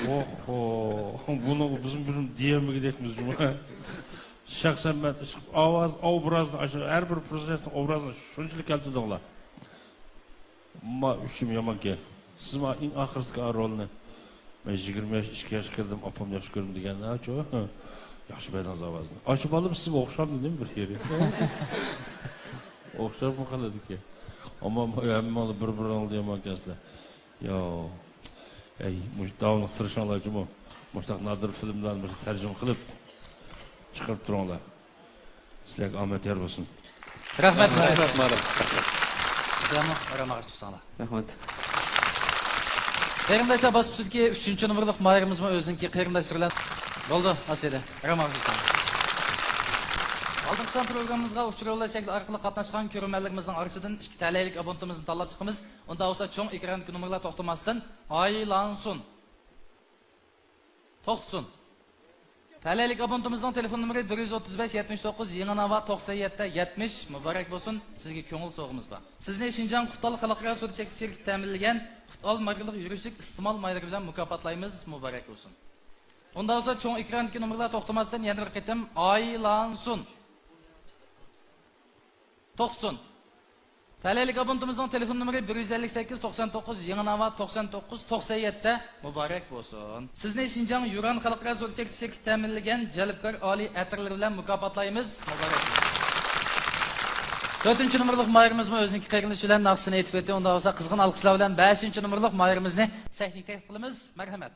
ئوھو، بۇنى بىزمۇ بىر دېيەلمىگۈدەكمىز جۇمۇ. شەخسەن مەن ئاۋاز، ئوبرازنى، ئاشۇ ھەر بىر پېرسوناژنىڭ ئوبرازىنى شۇنچىلىك كەلتۈردۈڭلار. ما ئۈچۈم يامانكەن. سىز ما ئەڭ ئاخىرسىدىكى رولنى، مەن يىگىرمە ياش، ئىككى ياش كىردىم، ئاپامنى ياخشى كۆرىمەن دېگەن، ھە، چۇ؟ ياخشى بەردىڭىز ئاۋازنى. ئاشۇ بالىمۇ سىزگە ئوخشامدۇ نېمە بىر يېرى؟ ئوخشاپمۇ قالىدىكەن. ئەمما ھەممىڭلار بىر-بىرىڭلاردا يامانكەنسىلەر. ياۋ. ئەي، مۇشۇ داۋاملىق تىرىشىڭلار جۇمۇ. مۇشۇنداق نادىر فىلىملارنى بىر تەرجىمە قىلىپ چىقىرىپ تۇرۇڭلار. سىلەرگە ئامەت يار بولسۇن. رەھمەت. رەھمەت، مالىم. سىلەرمۇ ئارام ئاغاچ تۇرساڭلار. رەھمەت. قېرىنداشلار باسقۇچىدىكى ئۈچىنچى نومۇرلۇق ماھىرىمىزمۇ ئۆزىنىڭكى قېرىنداشلىرى بىلەن بولدى، ئاسىيدە. ئارام ئاغاچ تۇرساڭلار. ئالدىنقى سان پروگراممىمىزغا ئۇچۇر يوللاش شەكلى ئارقىلىق قاتناشقان كۆرۈرمەنلىرىمىزنىڭ ئارىسىدىن ئىككى تەلەيلىك ئابونتىمىزنى تاللاپ چىقىمىز. ئۇنداق بولسا چوڭ ئېكراندىكى نومۇرلار توختىماستىن ئايلانسۇن. توختىسۇن. تەلەيلىك ئابونتىمىزنىڭ تېلېفون نومۇرى بىر يۈز ئوتتۇز بەش، يەتمىش توققۇز، يېڭى ناۋا، توقسەن يەتتە، يەتمىش. مۇبارەك بولسۇن، سىزگە كۆڭۈل سوۋغىمىز بار. سىزنى شىنجاڭ قۇتئال خەلقئارا سودا چەكلىك شىركىتى تەمىنلىگەن قۇتئال ماركىلىق يۈرۈشلۈك ئىستېمال مايلىرى بىلەن مۇكاپاتلايمىز. مۇبارەك بولسۇن. ئۇنداق بولسا چوڭ ئېكراندىكى نومۇرلار توختىماستىن يەنە بىر قېتىم ئايلانسۇن. توختىسۇن. تەلەيلىك ئابونتىمىزنىڭ تېلېفون نومۇرى بىر يۈز ئەللىك سەككىز، توقسان توققۇز، يېڭى ناۋا، توقسان توققۇز، توقسەن يەتتە. مۇبارەك بولسۇن. سىزنى شىنجاڭ يۈران خەلقئارا سودا چەكلىك شىركىتى تەمىنلىگەن جەلپكار ئالىي ئەتىرلىرى بىلەن مۇكاپاتلايمىز. مۇبارەك بولسۇن. تۆتىنچى نومۇرلۇق ماھىرىمىزمۇ ئۆزىنىڭكى قېرىندىشى بىلەن ناخشىسىنى ئېيتىپ ئۆتتى. ئۇنداق بولسا قىزغىن ئالقىشلار بىلەن بەشىنچى نومۇرلۇق ماھىرىمىزنى سەھنىگە تەكلىپ قىلىمىز. مەرھەمەت.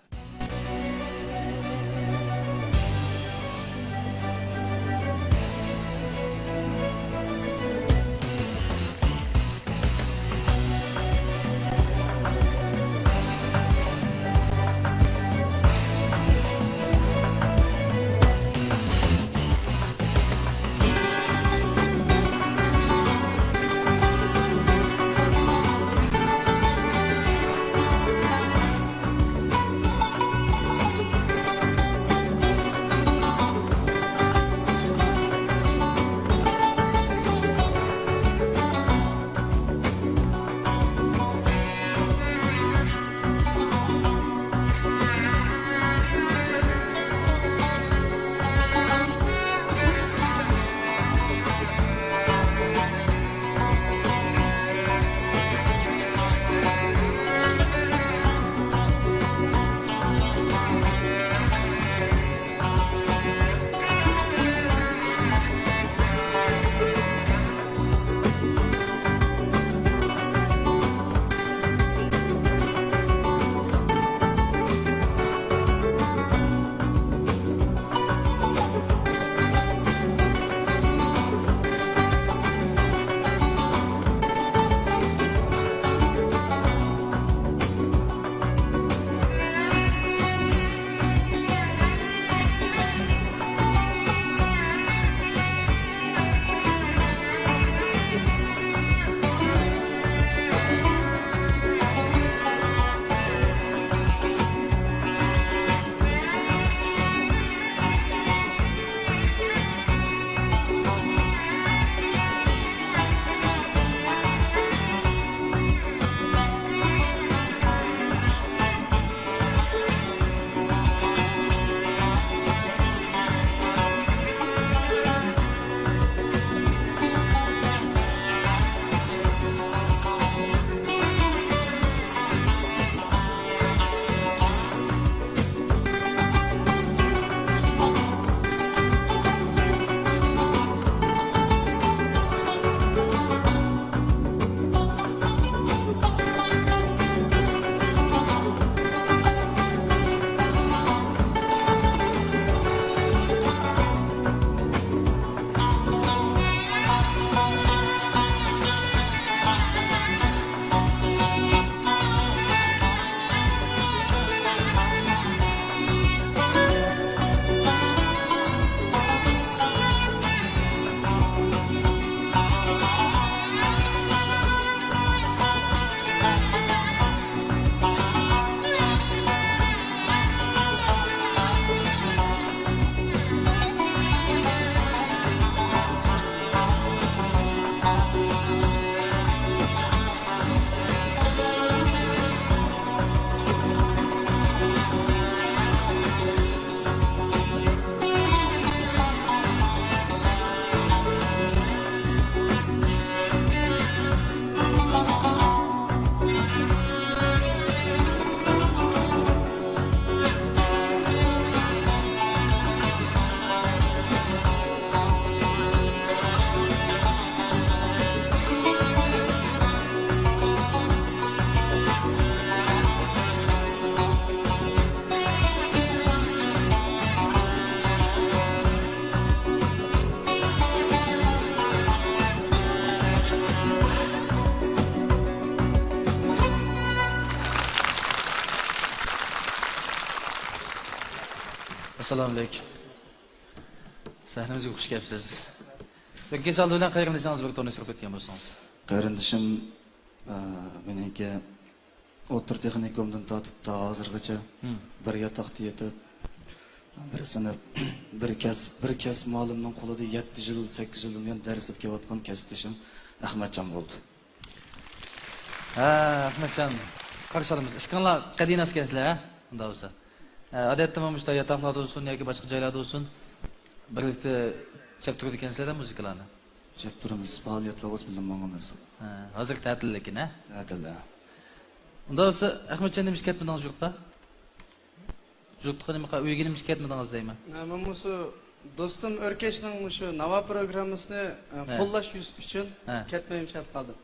ئەسسالامۇئەلەيكۇم. سەھنىمىزگە خۇش كەپسىز. ئۆركەش ئالدى بىلەن قېرىندىشىڭىز بىر تونۇشتۇرۇپ ئۆتكەن بولسىڭىز. قېرىندىشىم، ئە، مېنىڭكى ئوتتۇرا تېخنىكومدىن تارتىپ تا ھازىرغىچە بىر ياتاقتا يېتىپ، بىر سىنىپ، بىر كەسىپ، بىر كەسىپ مۇئەللىمنىڭ قولىدا يەتتە يىل، سەككىز يىلدىن بۇيان دەرس ئېلىپ كېلىۋاتقان كەسىپدىشىم ئەخمەتجان بولدى. ھە، ئەخمەتجان، قارشى ئالىمىز. ئىككىڭلار قەدىناس ئىكەنسىلەر، ھە؟ ئۇنداق بولسا. ھە، ئادەتتىمۇ مۇشۇنداق ياتاقلاردا بولسۇن ياكى باشقا جايلاردا بولسۇن، بىرلىكتە چەپ تۇرىدىكەنسىلەر مۇزىكىلارنى؟ چەپ تۇرىمىز، پائالىيەتلەر بولسا بىللە ماڭىمىز. ھە، ھازىر تەتىل لېكىن، ھە؟ تەتىل، ھە. ئۇنداق بولسا، ئەخمەتجان، نېمىشقا كەتمىدىڭىز يۇرتقا؟ يۇرتقا نېمە، ئۆيگە نېمىشقا كەتمىدىڭىز دەيمەن. ھە، مەن مۇشۇ دوستۇم ئۆركەشنىڭ مۇشۇ ناۋا پروگراممىسىنى، ئە، ھە. قوللاش يۈز-، ئۈچۈن ھە. كەتمەي شەرت قالدىم.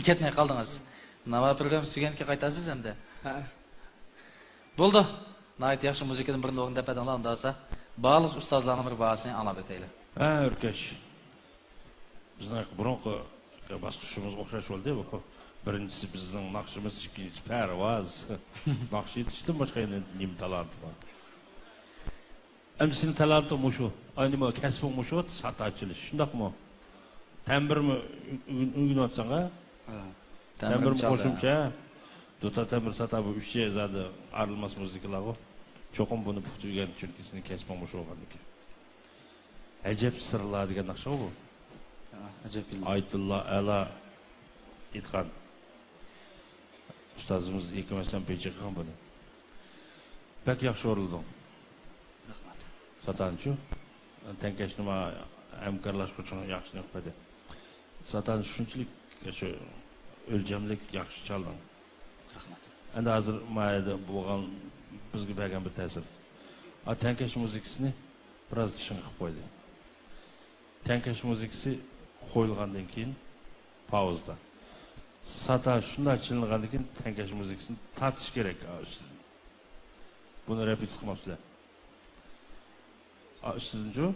كەتمەي قالدىڭىز. ناۋا پروگراممىسى تۈگىگەن كېيىن قايتارسىز ئەمدى. ھە. بولدى. ناھايىتى ياخشى مۇزىكىدىن بىرنى ئورۇن دەپ بەردىڭلار، ئۇنداق بولسا بارلىق ئۇستازلارنىڭ بىر باھاسىنى ئاڭلاپ ئۆتەيلى. ھە، ئۆركەش. بىزنىڭ بۇرۇنقى باسقۇچىمىزغا ئوخشاش بولدى بۇ. بىرىنچىسى بىزنىڭ ناخشىمىز، ئىككىنچىسى پەرۋاز. ناخشا ئېيتىشتىن باشقا يەنە نېمە تالانتى بار؟ ئەمدى سېنىڭ تالانتىڭ مۇشۇ. ئاي، نېمە، كەسپىڭ مۇشۇ، ساتار چېلىش. شۇنداقمۇ؟ تەمبىرمۇ ئۆ-، ئۆ-، ئۆگىنىۋاتىسەن، ھە؟ ھە. تەمبىرمۇ تەمبىرمۇ چالدى، قوشۇمچە، ھە. دۇتا، تەمبىر، ساتار، بۇ ئۈچى زادى ئايرىلماس مۇزىكىلارغۇ. چوقۇم بۇنى پۇختا ئۆگەن، چۈنكى سېنىڭ كەسپىڭ مۇشۇ بولغاندىكىن. ئەجەب سىرلار دېگەن ناخشىغۇ بۇ. ھە، ئەجەب بىللە. ئايتۇللا ئەلا ئېيتقان. ئۇستازىمىز ھېكىم ھەسەن پېي چېقىغان بۇنى. بەك ياخشى ئورۇنلىدىڭ. رەھمەت. ساتارنىچۇ؟ تەڭكەشنى ماڭا ھەمكارلاشقۇچىڭ ياخشى نېمە قىلدى. ساتارنى شۇنچىلىك شۇ ئۆلچەملىك ياخشى چالدىڭ. رەھمەت. ئەمدى ھازىر ما يەردە بولغان بىزگە بەرگەن بىر تەسىر. ئا، تەڭكەش مۇزىكىسىنى بىراز چىڭ قىلىپ قويدى. تەڭكەش مۇزىكىسى قويۇلغاندىن كېيىن پاۋزىدا. ساتار شۇنداق چېلىنغاندىن كېيىن تەڭكەش مۇزىكىسىنى تارتىش كېرەك، ئا، ئۈستىدىن. بۇنى رېپېتىتسىيە قىلماپسىلەر. ئا، ئۈستىدىنچۇ؟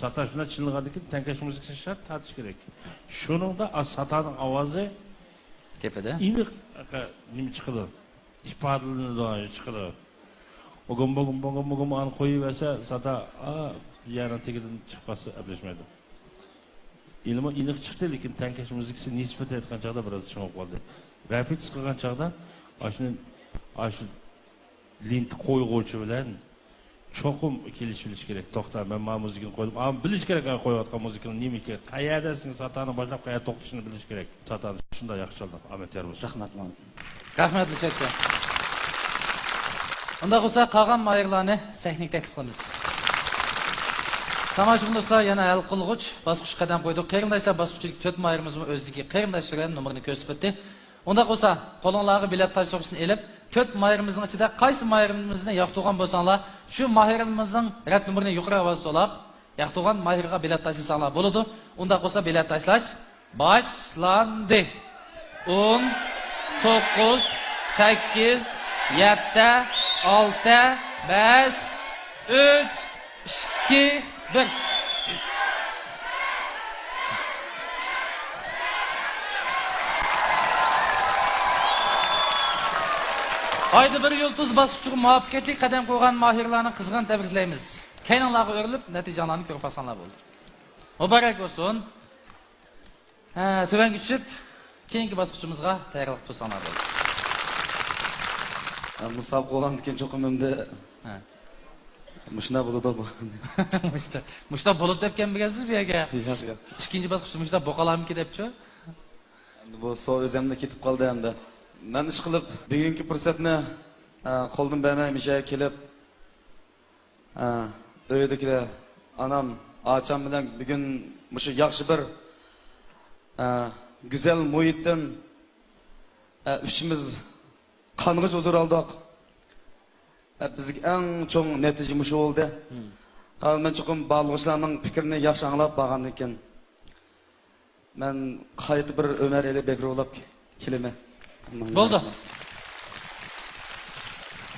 ساتار شۇنداق چېلىنغاندىن كېيىن تەڭكەش مۇزىكىسىنى شەرت تارتىش كېرەك. شۇنىڭدا، ئا، ساتارنىڭ ئاۋازى تېپىدە ئېنىق، ئا، نېمە چىقىدۇ؟ ئىپادىلىنىدۇ، چىقىدۇ. ئوگۇم، بوگۇم، بوگۇم، بوگۇم، ئانى قويۇۋەرسە، ساتار، ئا، يەرنىڭ تېگىدىن چىقىپ قالسا، ئەپلەشمەيدۇ. ھېلىمۇ ئېنىق چىقتى، لېكىن تەڭكەش مۇزىكىسى نىسبەت ئېيتقان چاغدا بىراز چىڭ بولۇپ قالدى. رېپېتىتسىيە قىلغان چاغدا ئاشۇنى، ئاشۇ لېنتا قويغۇچى بىلەن چوقۇم كېلىشىۋېلىش كېرەك. توختا، مەن مانا مۇزىكىنى قويدۇم. ئا، بىلىش كېرەك، ئا، قويۇۋاتقان مۇزىكىنىڭ نېمە ئىكەن، قەيەردە سېنىڭ ساتارنىڭ باشلاپ قەيەردە توختىشىنى بىلىش كېرەك. ساتارنى شۇنداق ياخشى چالدىڭ. ئامەت يار بولسۇن. رەھمەت، مۇئەللىم. رەھمەت، لىشەتكە. ئۇنداق بولسا، قالغان ماھىرلارنى سەھنىگە تەكلىپ قىلىمىز. تاماشىبىن دوستلار، يەنە ھەل قىلغۇچ باسقۇچقا قەدەم قويدۇق. قېرىنداشلار باسقۇچىدىكى تۆت ماھىرىمىزمۇ ئۆزىدىكى قېرىنداشلىرى بىلەن نومۇرنى كۆرسىتىپ ئۆتتى. ئۇنداق بولسا، قولۇڭلارغا بېلەت تاش سۇغۇرتىسىنى ئېلىپ، تۆت ماھىرىمىزنىڭ ئىچىدە قايسى ماھىرىمىزنى ياقتۇرغان بولساڭلار، شۇ ماھىرىمىزنىڭ رەت نومۇرىنى يۇقىرى ئاۋازدا توۋلاپ، ياقتۇرغان ماھىرغا بېلەت تاشلىساڭلار بولىدۇ. ئۇنداق بولسا، بېلەت تاشلاش باشلاندى. ئون، توققۇز، سەككىز، يەتتە، ئالتە، بەش، ئۈچ، ئىككى، بىر. ئايدا بىر يۇلتۇز باسقۇچىغا مۇۋەپپەقىيەتلىك قەدەم قويغان ماھىرلارنى قىزغىن تەبرىكلەيمىز. كەينىڭلارغا ئۆرۈلۈپ، نەتىجەڭلارنى كۆرۈپ باقساڭلار بولدى. مۇبارەك بولسۇن. ھە، تۆۋەنگە چۈشۈپ، كېيىنكى باسقۇچىمىزغا تەييارلىق قىلساڭلار بولدى. ھە، مۇسابىقە بولغاندىن كېيىن چوقۇم ئەمدى ھە. مۇشۇنداق بولىدۇ بۇ. مۇشۇنداق، مۇشۇنداق بولىدۇ دەپ كەلمىگەنسىز بۇ يەرگە. ياق، ياق. ئىككىنچى باسقۇچتا مۇشۇنداق بولالامىكىن دەپچۇ؟ ئەمدى بۇ سو ئۆزەمدە كېتىپ قالدى ئەمدى. مەن ئىشقىلىپ بۈگۈنكى پۇرسەتنى، ئە، قولدىن بەرمەي مۇشۇ يەرگە كېلىپ، ئە، ئۆيدىكىلەر، ئانام، ئاچام بىلەن بۈگۈن مۇشۇ ياخشى بىر، ئە، گۈزەل مۇھىتتىن، ئە، ئۈچىمىز قانغۇچە ھۇزۇر ئالدۇق. ئە، بىزگە ئەڭ چوڭ نەتىجە مۇشۇ بولدى. ھە، مەن چوقۇم بارلىغۇچىلارنىڭ پىكرىنى ياخشى ئاڭلاپ بارغاندىن كېيىن، مەن قايتا بىر ئۆمەر ئېلى بەكرى بولاپ كېلىمەن. بولدى.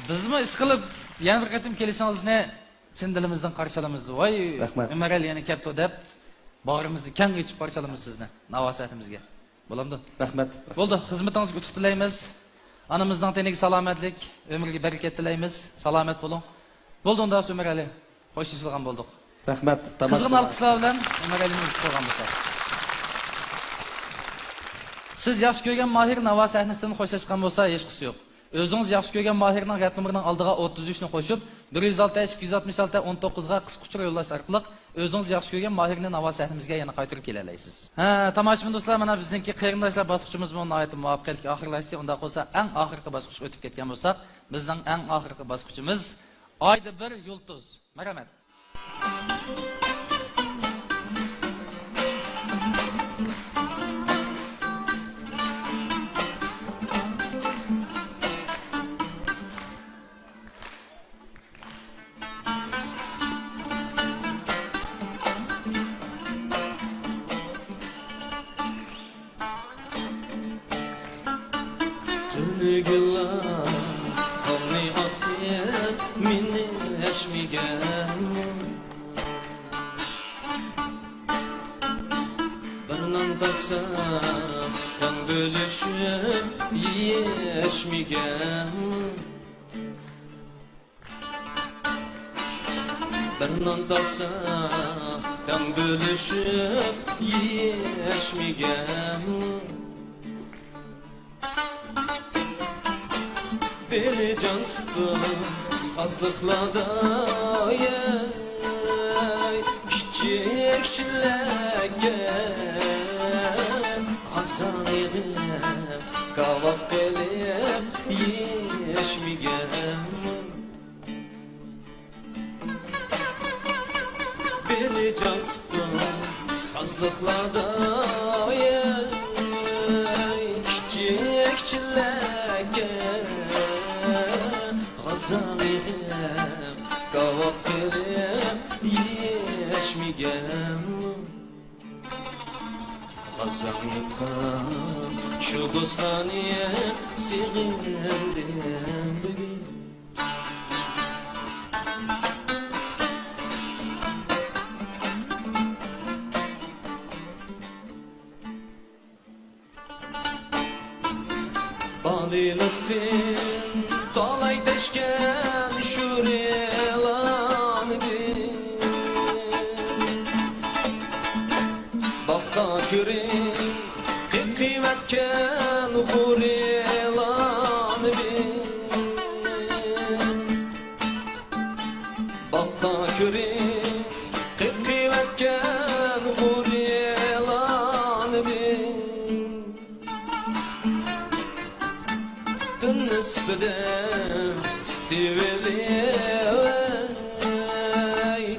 بىزمۇ ئىشقىلىپ يەنە بىر قېتىم كېلىشىڭىزنى چىن دىلىمىزدىن قارشى ئالىمىز. ۋاي، رەھمەت. ئۆمەر ئەلى يەنە كەپتۇ دەپ، باغرىمىزنى كەڭ ئېچىپ قارشى ئالىمىز سىزنى ناۋا سەھنىمىزگە. بولامدۇ؟ رەھمەت. بولدى، خىزمىتىڭىزگە ئۇتۇق تىلەيمىز. ئانىمىزنىڭ تېنىگە سالامەتلىك، ئۆمرىگە بەرىكەت تىلەيمىز. سالامەت بولۇڭ. بولدى ئۇندا ئۆمەر ئەلى. خوشلىشىدىغان بولدۇق. رەھمەت، تاماشىبىنلار. قىزغىن ئالقىشلار بىلەن ئۆمەر ئەلىنى ئۈزۈپ قويغان بولساق. سىز ياخشى كۆرگەن ماھىر ناۋا سەھنىسىدىن خوشلاشقان بولسا ھېچقىسى يوق. ئۆزىڭىز ياخشى كۆرگەن ماھىرنىڭ رەت نومۇرىنىڭ ئالدىغا ئوتتۇز ئۈچنى قوشۇپ، بىر يۈز ئالتە، ئىككى يۈز ئاتمىش ئالتە، ئون توققۇزغا قىسقا ئۇچۇر يوللاش ئارقىلىق ئۆزىڭىز ياخشى كۆرگەن ماھىرنى ناۋا سەھنىمىزگە يەنە قايتۇرۇپ كېلەلەيسىز. ھە، تاماشىبىن دوستلار، مانا بىزنىڭكى قېرىنداشلار باسقۇچىمىزمۇ ناھايىتى مۇۋەپپەقىيەتلىك ئاخىرلاشتى. ئۇنداق بولسا ئەڭ ئاخىرقى باسقۇچقا ئۆتۈپ كەتكەن بولساق، بىزنىڭ ئەڭ ئاخىرقى باسقۇچىمىز ئايدا بىر يۇلتۇز. مەرھەمەت. تۈنۈگۈنلا تامنى ئاتقىن مېنى ئەشمىگەن. بىر نان تاپسا تەڭ بۆلۈشۈپ يېيەشمىگەن. بىر نان تاپسا تەڭ بۆلۈشۈپ يېيەشمىگەن. بېلىجان تۇتتۇم سازلىقلاردا، ئەي، كىچىك چىلەككە غازاڭ يېغىپ، كاۋاپ قىلىپ يېيەشمىگەن. بېلىجان تۇتتۇم سازلىقلاردا، ئەي، كىچىك چىلەككە غازاڭ يېغىپ، كاۋاپ قىلىپ يېيەشمىگەن. غازاڭ يېغىپ شۇ دوستلارنى سېغىندىم بۈگۈن. بالىلىقتىن تالاي تەشكەن شۇرىلاندىم. باغقا كىرىپ قېقىۋەتكەن غۇرىلانىدىم. باغقا كىرىپ قېقىۋەتكەن غۇرىلانىدىم. تۈن نىسپىدە تۇتۇۋېلىپ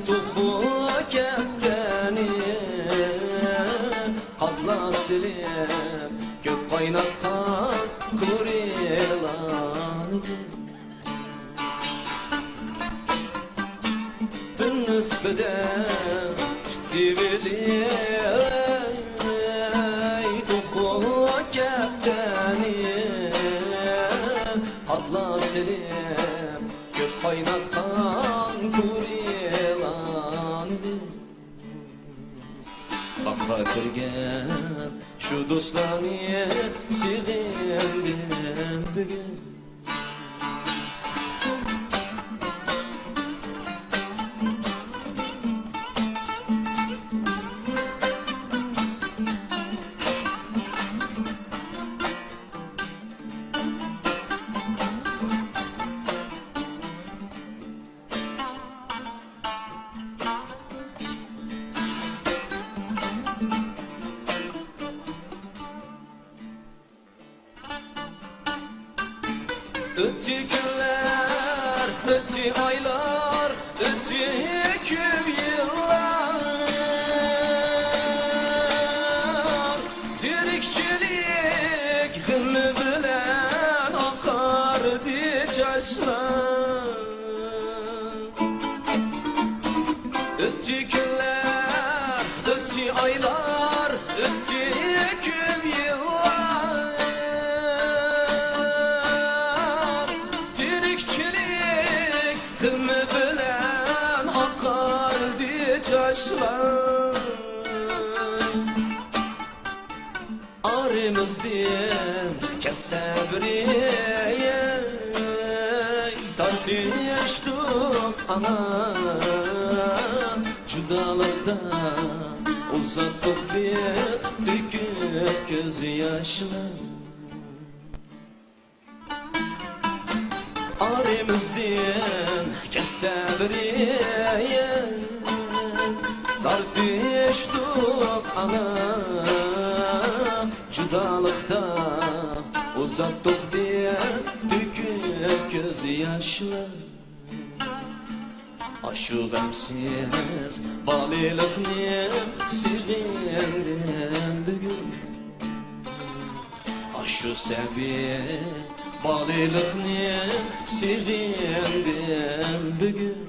توخۇ كەپتەرنى قاتلاپ سېلىپ كۆپ قايناتقان كورىلانى. تۈن نىسپىدە تۇتۇۋېلىپ توخۇ كەپتەرنى قاتلاپ سېلىپ كۆپ قايناتقان كورىلانى. باغقا كىرگەن شۇ دوستلارنى سېغىندىم بۈگۈن. ئۆتتى كۈنلەر، ئۆتتى ئايلار، ئۆتتى كۆپ يىللار. تىرىكچىلىك غېمى بىلەن ئاقاردى چاچلار. ئۆتتى كۈنلەر، ئۆتتى ئايلار، ئۆتتى كۆپ يىللار. تىرىكچىلىك غېمى بىلەن ئاقاردى چاچلار. ئارىمىزدىن كەتسە بىرى، تارتىشتۇق ئاڭا جۇدالىقتا ئۇزاتتۇق بىز تۆكۈپ كۆز ياشلار. ئارىمىزدىن كەتسە بىرى، تارتىشتۇق ئانا جۇدالىقتا، ئۇزاتتۇق بىز تۆكۈپ كۆز ياشلار. ئاشۇ غەمسىز بالىلىقنى سېغىندىم بۈگۈن. ئاشۇ سەبىي بالىلىقنى سېغىندىم بۈگۈن.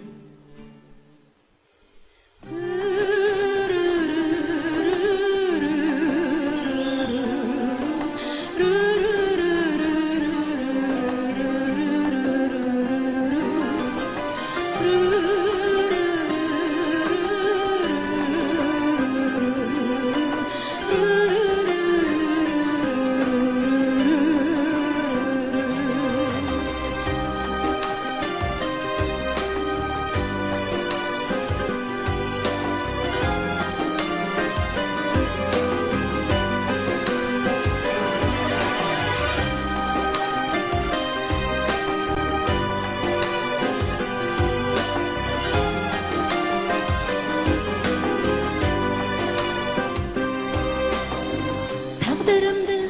تەقدىرىمدىن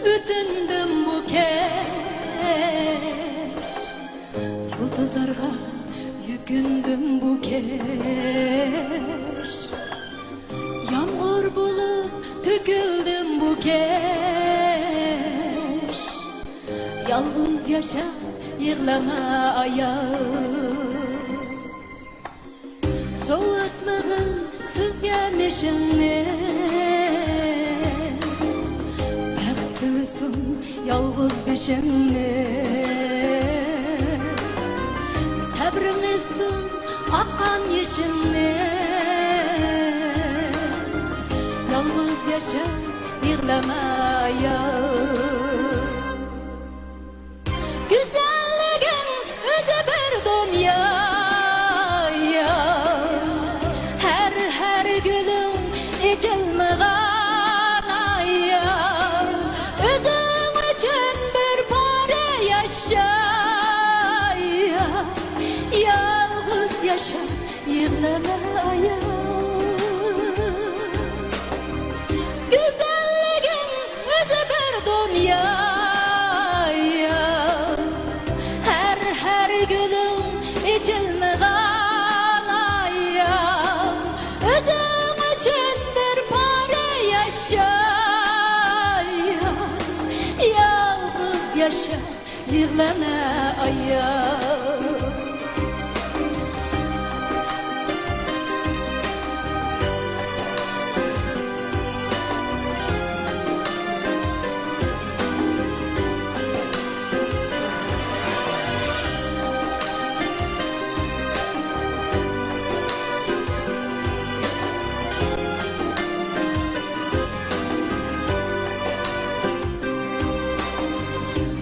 ئۆتۈندۈم بۇ كەچ، يۇلتۇزلارغا يۈكۈندۈم بۇ كەچ. يامغۇر بولۇپ تۆكۈلدۈم بۇ كەچ. يالغۇز ياشاپ يىغلىما ئايال. سوۋۇتمىغىن سۈزگەن بېشىڭنى، بەخت سىلىسۇن يالغۇز بېشىڭنى. سەبرىڭ ئىسسۇن ئاققان يېشىڭنى، يالغۇز ياشا، يىغلىما يار. گۈزەللىكىڭ ئۆزى بىر دۇنيا، ھەر، ھەر گۈلۈڭ ئېچىلمىغان ئايا. ئۆزۈڭ ئۈچۈن بىر پارە ياشا، يالغۇز ياشا، يىغلىما ئايا. گۈزەللىكىڭ ئۆزى بىر دۇنيا، ھەر، ھەر گۈلۈڭ ئېچىلمىغان ئايا. ئۆزۈڭ ئۈچۈن بىر پارە ياشا، يالغۇز ياشا. يىغلىما ئايا.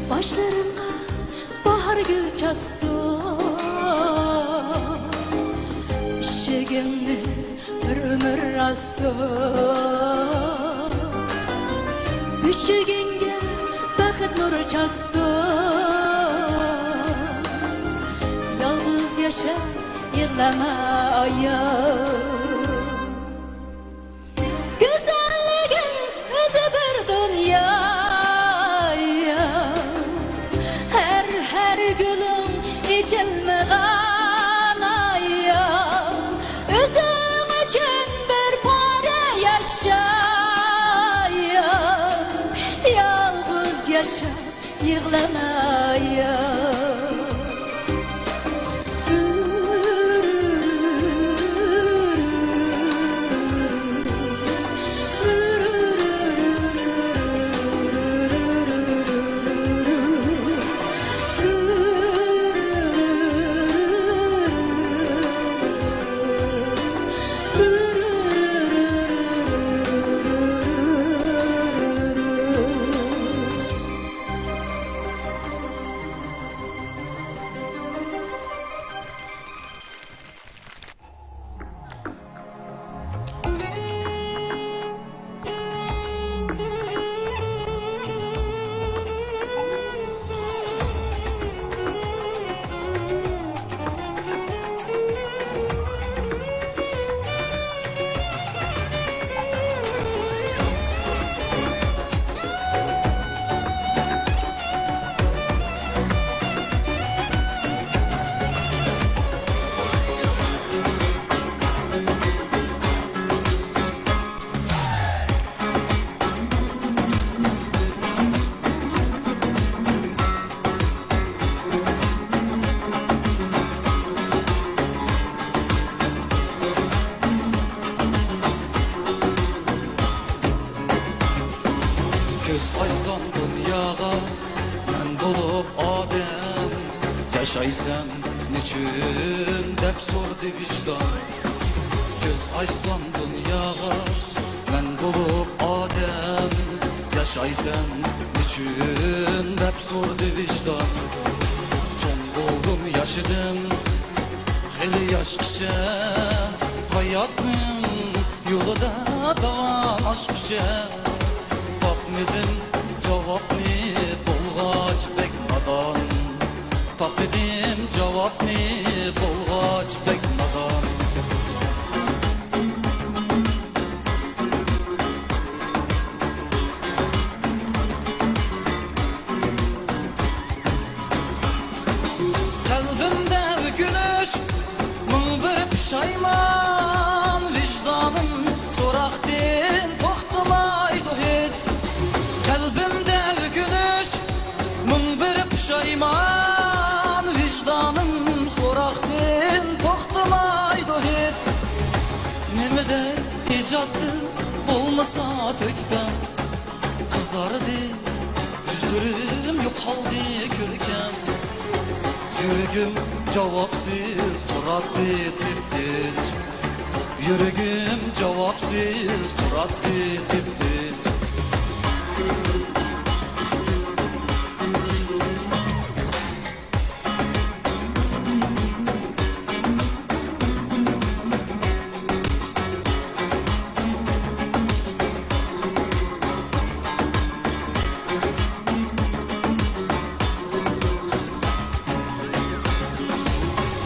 باشلىرىڭغا باھار گۈل چاچسۇن، ئىشىكىڭنى بىر ئۆمۈر ئاچسۇن. بۆشۈكۈڭگە بەخت نۇر چاچسۇن، يالغۇز ياشا، يىغلىما ئايال. گۈزەللىكىڭ ئۆزى بىر دۇنيا، ھەر، ھەر گۈلۈڭ ئېچىلمىغان ئايا. ئۆزۈڭ ئۈچۈن بىر پارە ياشا، يالغۇز ياشا. يىغلىما يار. ۋىجدان، كۆز ئاچسام دۇنياغا، مەن بولۇپ ئادەم، ياشايسەن نېچۈن دەپ سورىدى ۋىجدان. چوڭ بولدۇم، ياشىدىم خېلى ياشقىچە، ھاياتنىڭ يولىدا داۋام ئاشقۇچە، تاپمىدىم جاۋابنى، بولغاچ بەك نادان. تاپمىدىم جاۋابنى، بولغاچ بەك نادان. قەلبىمدە ئۆكۈنۈش، مىڭ بىر پۇشايمان، ۋىجدانىم سوراقتىن توختىمايدۇ ھېچ. قەلبىمدە ئۆكۈنۈش، مىڭ بىر پۇشايمان، ۋىجدانىم سوراقتىن توختىمايدۇ ھېچ. نېمىدە ئىجادتىن بولمىسا تۆھپەم، قىزاردى يۈزلىرىم، يوقالدى كۆركەم. يۈرىكىم جاۋابسىز تۇراتتى تىپتىنچ. يۈرىكىم جاۋابسىز تۇراتتى تىپتىنچ.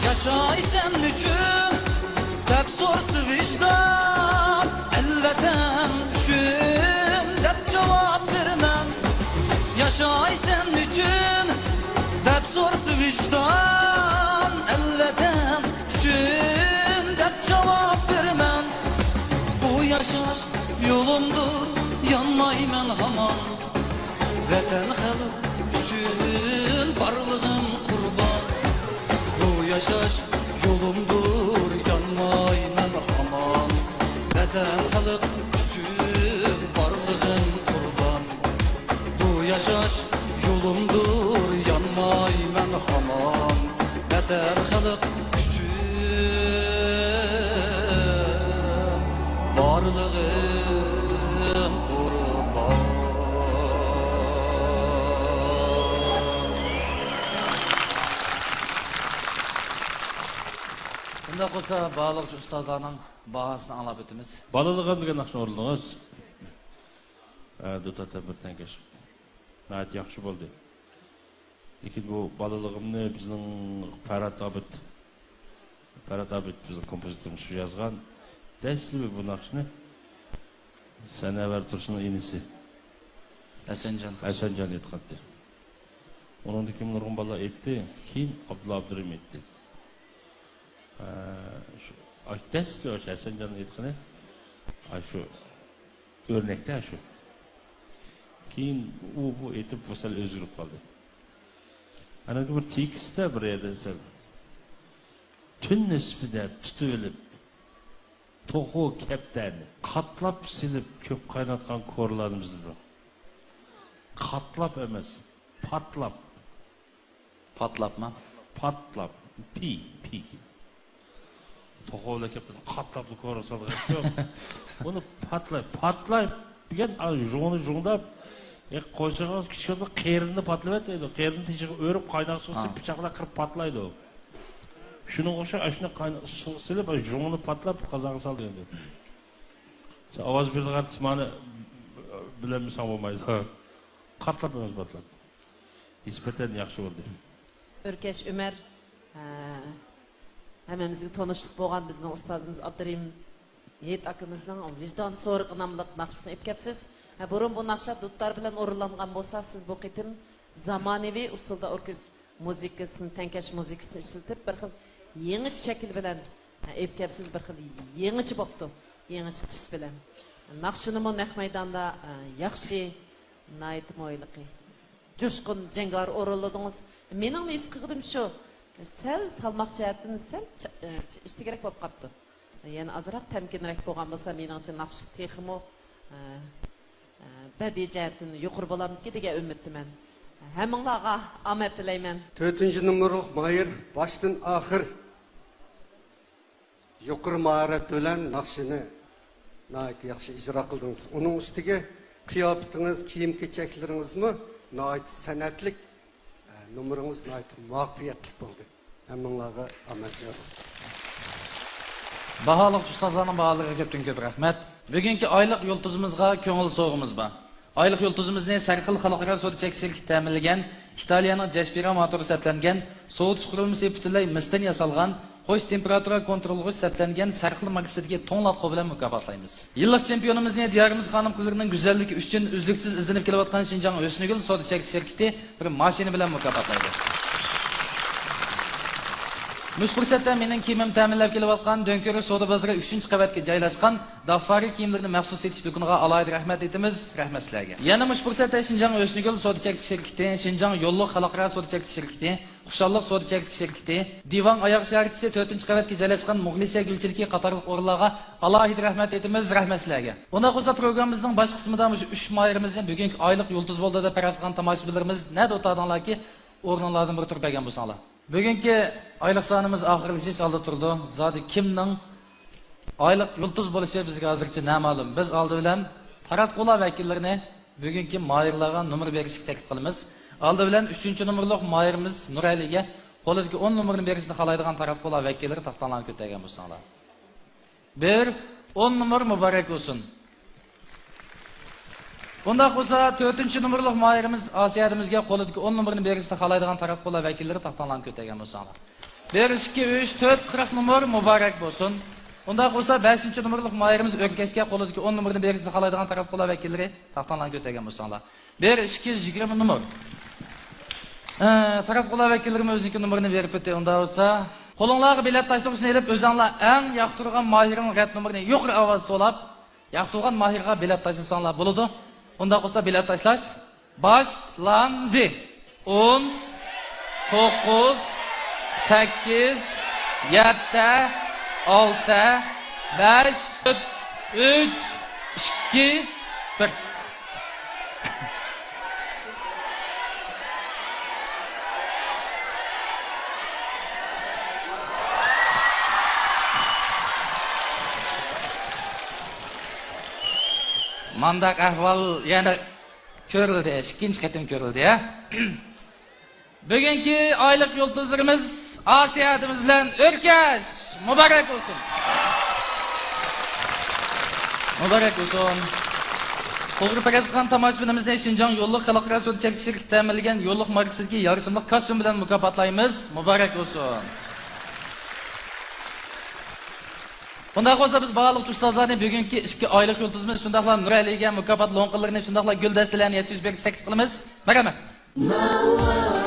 ياشايسەن نېچۈن دەپ سورىسا ۋىجدان، ئەل ۋەتەن ئۈچۈن دەپ جاۋاب بېرىمەن. ياشايسەن نېچۈن دەپ سورىسا ۋىجدان، ئەل ۋەتەن ئۈچۈن دەپ جاۋاب بېرىمەن. بۇ ياشاش يولۇمدۇر، يانمايمەن ھامان. ۋەتەن، خەلق ئۈچۈن بارلىقىم قۇربان. بۇ ياشاش يولۇمدۇر، يانمايمەن ھامان. ۋەتەن، خەلق ئۈچۈن بارلىقىم قۇربان. بۇ ياشاش يولۇمدۇر، يانمايمەن ھامان. ۋەتەن، خەلق ئۈچۈن بارلىقىم قۇربان. شۇنداق بولسا، بارلىقچە ئۇستازلارنىڭ باھاسىنى ئاڭلاپ ئۆتىمىز. بالىلىقىم دېگەن ناخشىنى ئورۇندىڭىز. ئە، دۇتار تەمبۇر تەڭكەش. ناھايىتى ياخشى بولدى. لېكىن بۇ بالىلىقىمنى بىزنىڭ پەرھات ئابىد، پەرھات ئابىد بىزنىڭ كومپوزىتورىمىز شۇ يازغان. دەسلىپى بۇ ناخشىنى سەنەۋەر تۇرسۇننىڭ ئىنىسى ھەسەنجان تۇرسۇن. ھەسەنجان ئېيتقانتى. ئۇنىڭدىن كېيىن نۇرغۇن بالىلار ئېيتتى. كېيىن ئابدۇللا ئابدۇرېھىم ئېيتتى. ھە، شۇ، ئاشۇ دەسلىپى ئاشۇ ھەسەنجاننىڭ ئېيتقىنى، ئاشۇ ئۆرنەكتە شۇ. كېيىن ئۇ بۇ ئېيتىپ، بۇ سەل ئۆزگىرىپ قالدى. ئاندىن بىر تېكىستتە بىر يەردە سەل، تۈن نىسپىدە تۇتۇۋېلىپ توخۇ كەپتەرنى، قاتلاپ سېلىپ كۆپ قايناتقان كورلارنى بىزلىدىڭ. قاتلاپ ئەمەس، پاتلاپ. پاتلاپمۇ؟ پاتلاپ. پى، پى كېلىدۇ. توخۇ بىلەن كەپتەرنى قاتلاپلا كورا سالغان يوق. ئۇنى پاتلاي، پاتلاي دېگەن، ئا، ژۇڭىنى ژۇڭداپ، ئە، قوشىغان كىچىك قېرىنىنى پاتلىۋەت دەيدۇ. قېرىنىنى تېشىغا ئۆرۈپ، قايناق سۇغا سېلىپ، ھا، پىچاقلاپ قىرىپ پاتلايدۇ. شۇنىڭغا ئوخشاش، ئاشۇنداق قايناق سۇغا سېلىپ، ئا، ژۇڭىنى پاتلاپ، بىر قازانغا سال دېگەن. سەن ئاۋاز بېرىدىغان ئارتىس مانا بىلەلمىسەڭ بولمايدۇ. قاتلاپ ئەمەس، پاتلاپ. نىسبەتەن ياخشى بولدى. ئۆركەش ئۆمەر، ھە، ھەممىمىزگە تونۇشلۇق بولغان بىزنىڭ ئۇستازىمىز ئابدۇرېھىم ھېيت ئاكىمىزنىڭ ۋىجدان سورىقى ناملىق ناخشىسىنى ئېلىپ كەپسىز. ھە، بۇرۇن بۇ ناخشا دۇتار بىلەن ئورۇنلانغان بولسا، سىز بۇ قېتىم زامانىۋى ئۇسۇلدا ئوركېس مۇزىكىسىنى، تەڭكەش مۇزىكىسىنى ئىشلىتىپ، بىر خىل يېڭىچە شەكىل بىلەن، ھە، ئېلىپ كەپسىز، بىر خىل يېڭىچە بوپتۇ، يېڭىچە تۈس بىلەن. ناخشىنىمۇ نەق مەيداندا، ھە، ياخشى، ناھايىتىمۇ ھېلىقى جۇشقۇن، جەڭگاۋۇر ئورۇنلىدىڭىز. مېنىڭمۇ ھېس قىلغىنىم شۇ، سەل سالماق جەھەتتىن سەل چا-، ئە، چ-، ئىشتىگىرەك بولۇپ قاپتۇ. يەنە ئازراق تەمكىنرەك بولغان بولسا، مېنىڭچە ناخشا تېخىمۇ، ئە، ئە، بەدىئىي جەھەتتىن يۇقىرى بولامدىكىن دېگەن ئۈمىدتىمەن. ھەممىڭلارغا ئامەت تىلەيمەن. تۆتىنچى نومۇرلۇق ماھىر باشتىن ئاخىر. يۇقىرى ماھارەت بىلەن ناخشىنى ناھايىتى ياخشى ئىجرا قىلدىڭىز. ئۇنىڭ ئۈستىگە قىياپىتىڭىز، كىيىم-كېچەكلىرىڭىزمۇ ناھايىتى سەنئەتلىك. ئە، نومۇرىڭىز ناھايىتى مۇۋەپپەقىيەتلىك بولدى. ھەممىڭلارغا ئامەت يار بولسۇن. باھالىق ئۇستازلارنىڭ باھالىرىغا كۆپتىن كۆپ رەھمەت. بۈگۈنكى ئايلىق يۇلتۇزىمىزغا كۆڭۈل سوۋغىمىز بار. ئايلىق يۇلتۇزىمىزنى سەرخىل خەلقئارا سودا چەكلىك شىركىتى تەمىنلىگەن، ئىتالىيەنىڭ جەشبىرا موتورى سەپلەنگەن، سوۋۇتۇش قۇرۇلمىسى پۈتۈنلەي مىستىن ياسالغان، قوش تېمپېراتۇرا كونتروللىغۇچ سەپلەنگەن سەرخىل ماركىسىدىكى توڭلاتقۇ بىلەن مۇكاپاتلايمىز. يىللىق چېمپىيونىمىزنى دىيارىمىز خانىم-قىزلىرىنىڭ گۈزەللىكى ئۈچۈن ئۈزلۈكسىز ئىزدىنىپ كېلىۋاتقان شىنجاڭ ھۆسنىگۈل سودا چەكلىك شىركىتى بىر ماشىنا بىلەن مۇكاپاتلايدۇ. مۇشۇ پۇرسەتتە مېنىڭ كىيىمىمنى تەمىنلەپ كېلىۋاتقان دۆڭكۆۋرۈك سودا بازىرى ئۈچىنچى قەۋەتكە جايلاشقان داففارى كىيىملىرىنى مەخسۇس سېتىش دۇكىنىغا ئالاھىدە رەھمەت ئېيتىمىز، رەھمەت سىلەرگە. يەنە مۇشۇ پۇرسەتتە شىنجاڭ ھۆسنىگۈل سودا چەكلىك شىركىتى، شىنجاڭ يوللۇق خەلقئارا سودا چەكلىك شىركىتى، خۇشاللىق سودا چەكلىك شىركىتى، دىۋاڭ ئاياغ شارچىسى تۆتىنچى قەۋەتكە جايلاشقان مۇخلىسە گۈلچىلىكى قاتارلىق ئورۇنلارغا ئالاھىدە رەھمەت ئېيتىمىز، رەھمەت سىلەرگە. ئۇنداق بولسا پروگراممىمىزنىڭ باش قىسمىدا مۇشۇ ئۈچ ماھىرىمىزنى بۈگۈنكى ئايلىق يۇلتۇز بولدى دەپ پەرەز قىلغان تاماشىبىنلىرىمىز نەدە ئولتۇردۇڭلاركى، ئورنۇڭلاردىن بىر تۇرۇپ بەرگەن بولساڭلار. بۈگۈنكى ئايلىق سانىمىز ئاخىرلىشىش ئالدىدا تۇرىدۇ. زادى كىمنىڭ ئايلىق يۇلتۇز بولۇشى بىزگە ھازىرچە نامەلۇم. بىز ئالدى بىلەن تاراتقۇلار ۋەكىللىرىنى بۈگۈنكى ماھىرلارغا نومۇر بېرىشكە تەكلىپ قىلىمىز. ئالدى بىلەن ئۈچىنچى نومۇرلۇق ماھىرىمىز نۇرئەلىگە قولىدىكى ئون نومۇرنى بېرىشنى خالايدىغان تاراتقۇلار ۋەكىللىرى تاختاڭلارنى كۆتەرگەن بولساڭلار. بىر، ئون نومۇر مۇبارەك بولسۇن. بۇنداق بولسا، تۆتىنچى نومۇرلۇق ماھىرىمىز ئاسىيە ھەدىمىزگە قولىدىكى ئون نومۇرنى بېرىشنى خالايدىغان تاراتقۇلار ۋەكىللىرى تاختاڭلارنى كۆتەرگەن بولساڭلار. بىر، ئىككى، ئۈچ، تۆت، قىرىق نومۇر مۇبارەك بولسۇن. بۇنداق بولسا، بەشىنچى نومۇرلۇق ماھىرىمىز ئۆركەشكە قولىدىكى ئون نومۇرنى بېرىشنى خالايدىغان تاراتقۇلار ۋەكىللىرى تاختاڭلارنى كۆتەرگەن بولساڭلار. بىر، ئىككى يۈز يىگىرمە نومۇر. ئە، تاراتقۇلار ۋەكىللىرىمۇ ئۆزىنىڭكى نومۇرىنى بېرىپ ئۆتتى. ئۇنداق بولسا، قولۇڭلارغا بېلەت تاشلىغۇچنى ئېلىپ، ئۆزۈڭلار ئەڭ ياقتۇرغان ماھىرنىڭ رەت نومۇرىنى يۇقىرى ئاۋازدا توۋلاپ، ياقتۇرغان ماھىرغا بېلەت تاشلىساڭلار بولىدۇ. ئۇنداق بولسا، بېلەت تاشلاش باشلاندى. ئون، توققۇز، سەككىز، يەتتە، ئالتە، بەش، تۆت، ئۈچ، ئىككى، بىر. مانداق ئەھۋال يەنە كۆرۈلدى، ئىككىنچى قېتىم كۆرۈلدى، ھە؟ بۈگۈنكى ئايلىق يۇلتۇزلىرىمىز ئاسىيە ھەدىمىز بىلەن ئۆركەش! مۇبارەك بولسۇن! مۇبارەك بولسۇن! توغرا پەرەز قىلغان تاماشىبىنىمىزنى شىنجاڭ يوللۇق خەلقئارا سودا چەكلىك شىركىتى تەمىنلىگەن يوللۇق ماركىسىدىكى يارىشىملىق كاستيۇم بىلەن مۇكاپاتلايمىز. مۇبارەك بولسۇن! بۇنداق بولسا، بىز باھالىق ئۇستازلارنى بۈگۈنكى ئىككى ئايلىق يۇلتۇزىمىز، شۇنداقلا نۇرئەلىگە مۇكاپات لوڭقىلىرىنى، شۇنداقلا گۈلدەستىلەرنى يەتكۈزۈپ بېرىشكە تەكلىپ قىلىمىز. مەرھەمەت!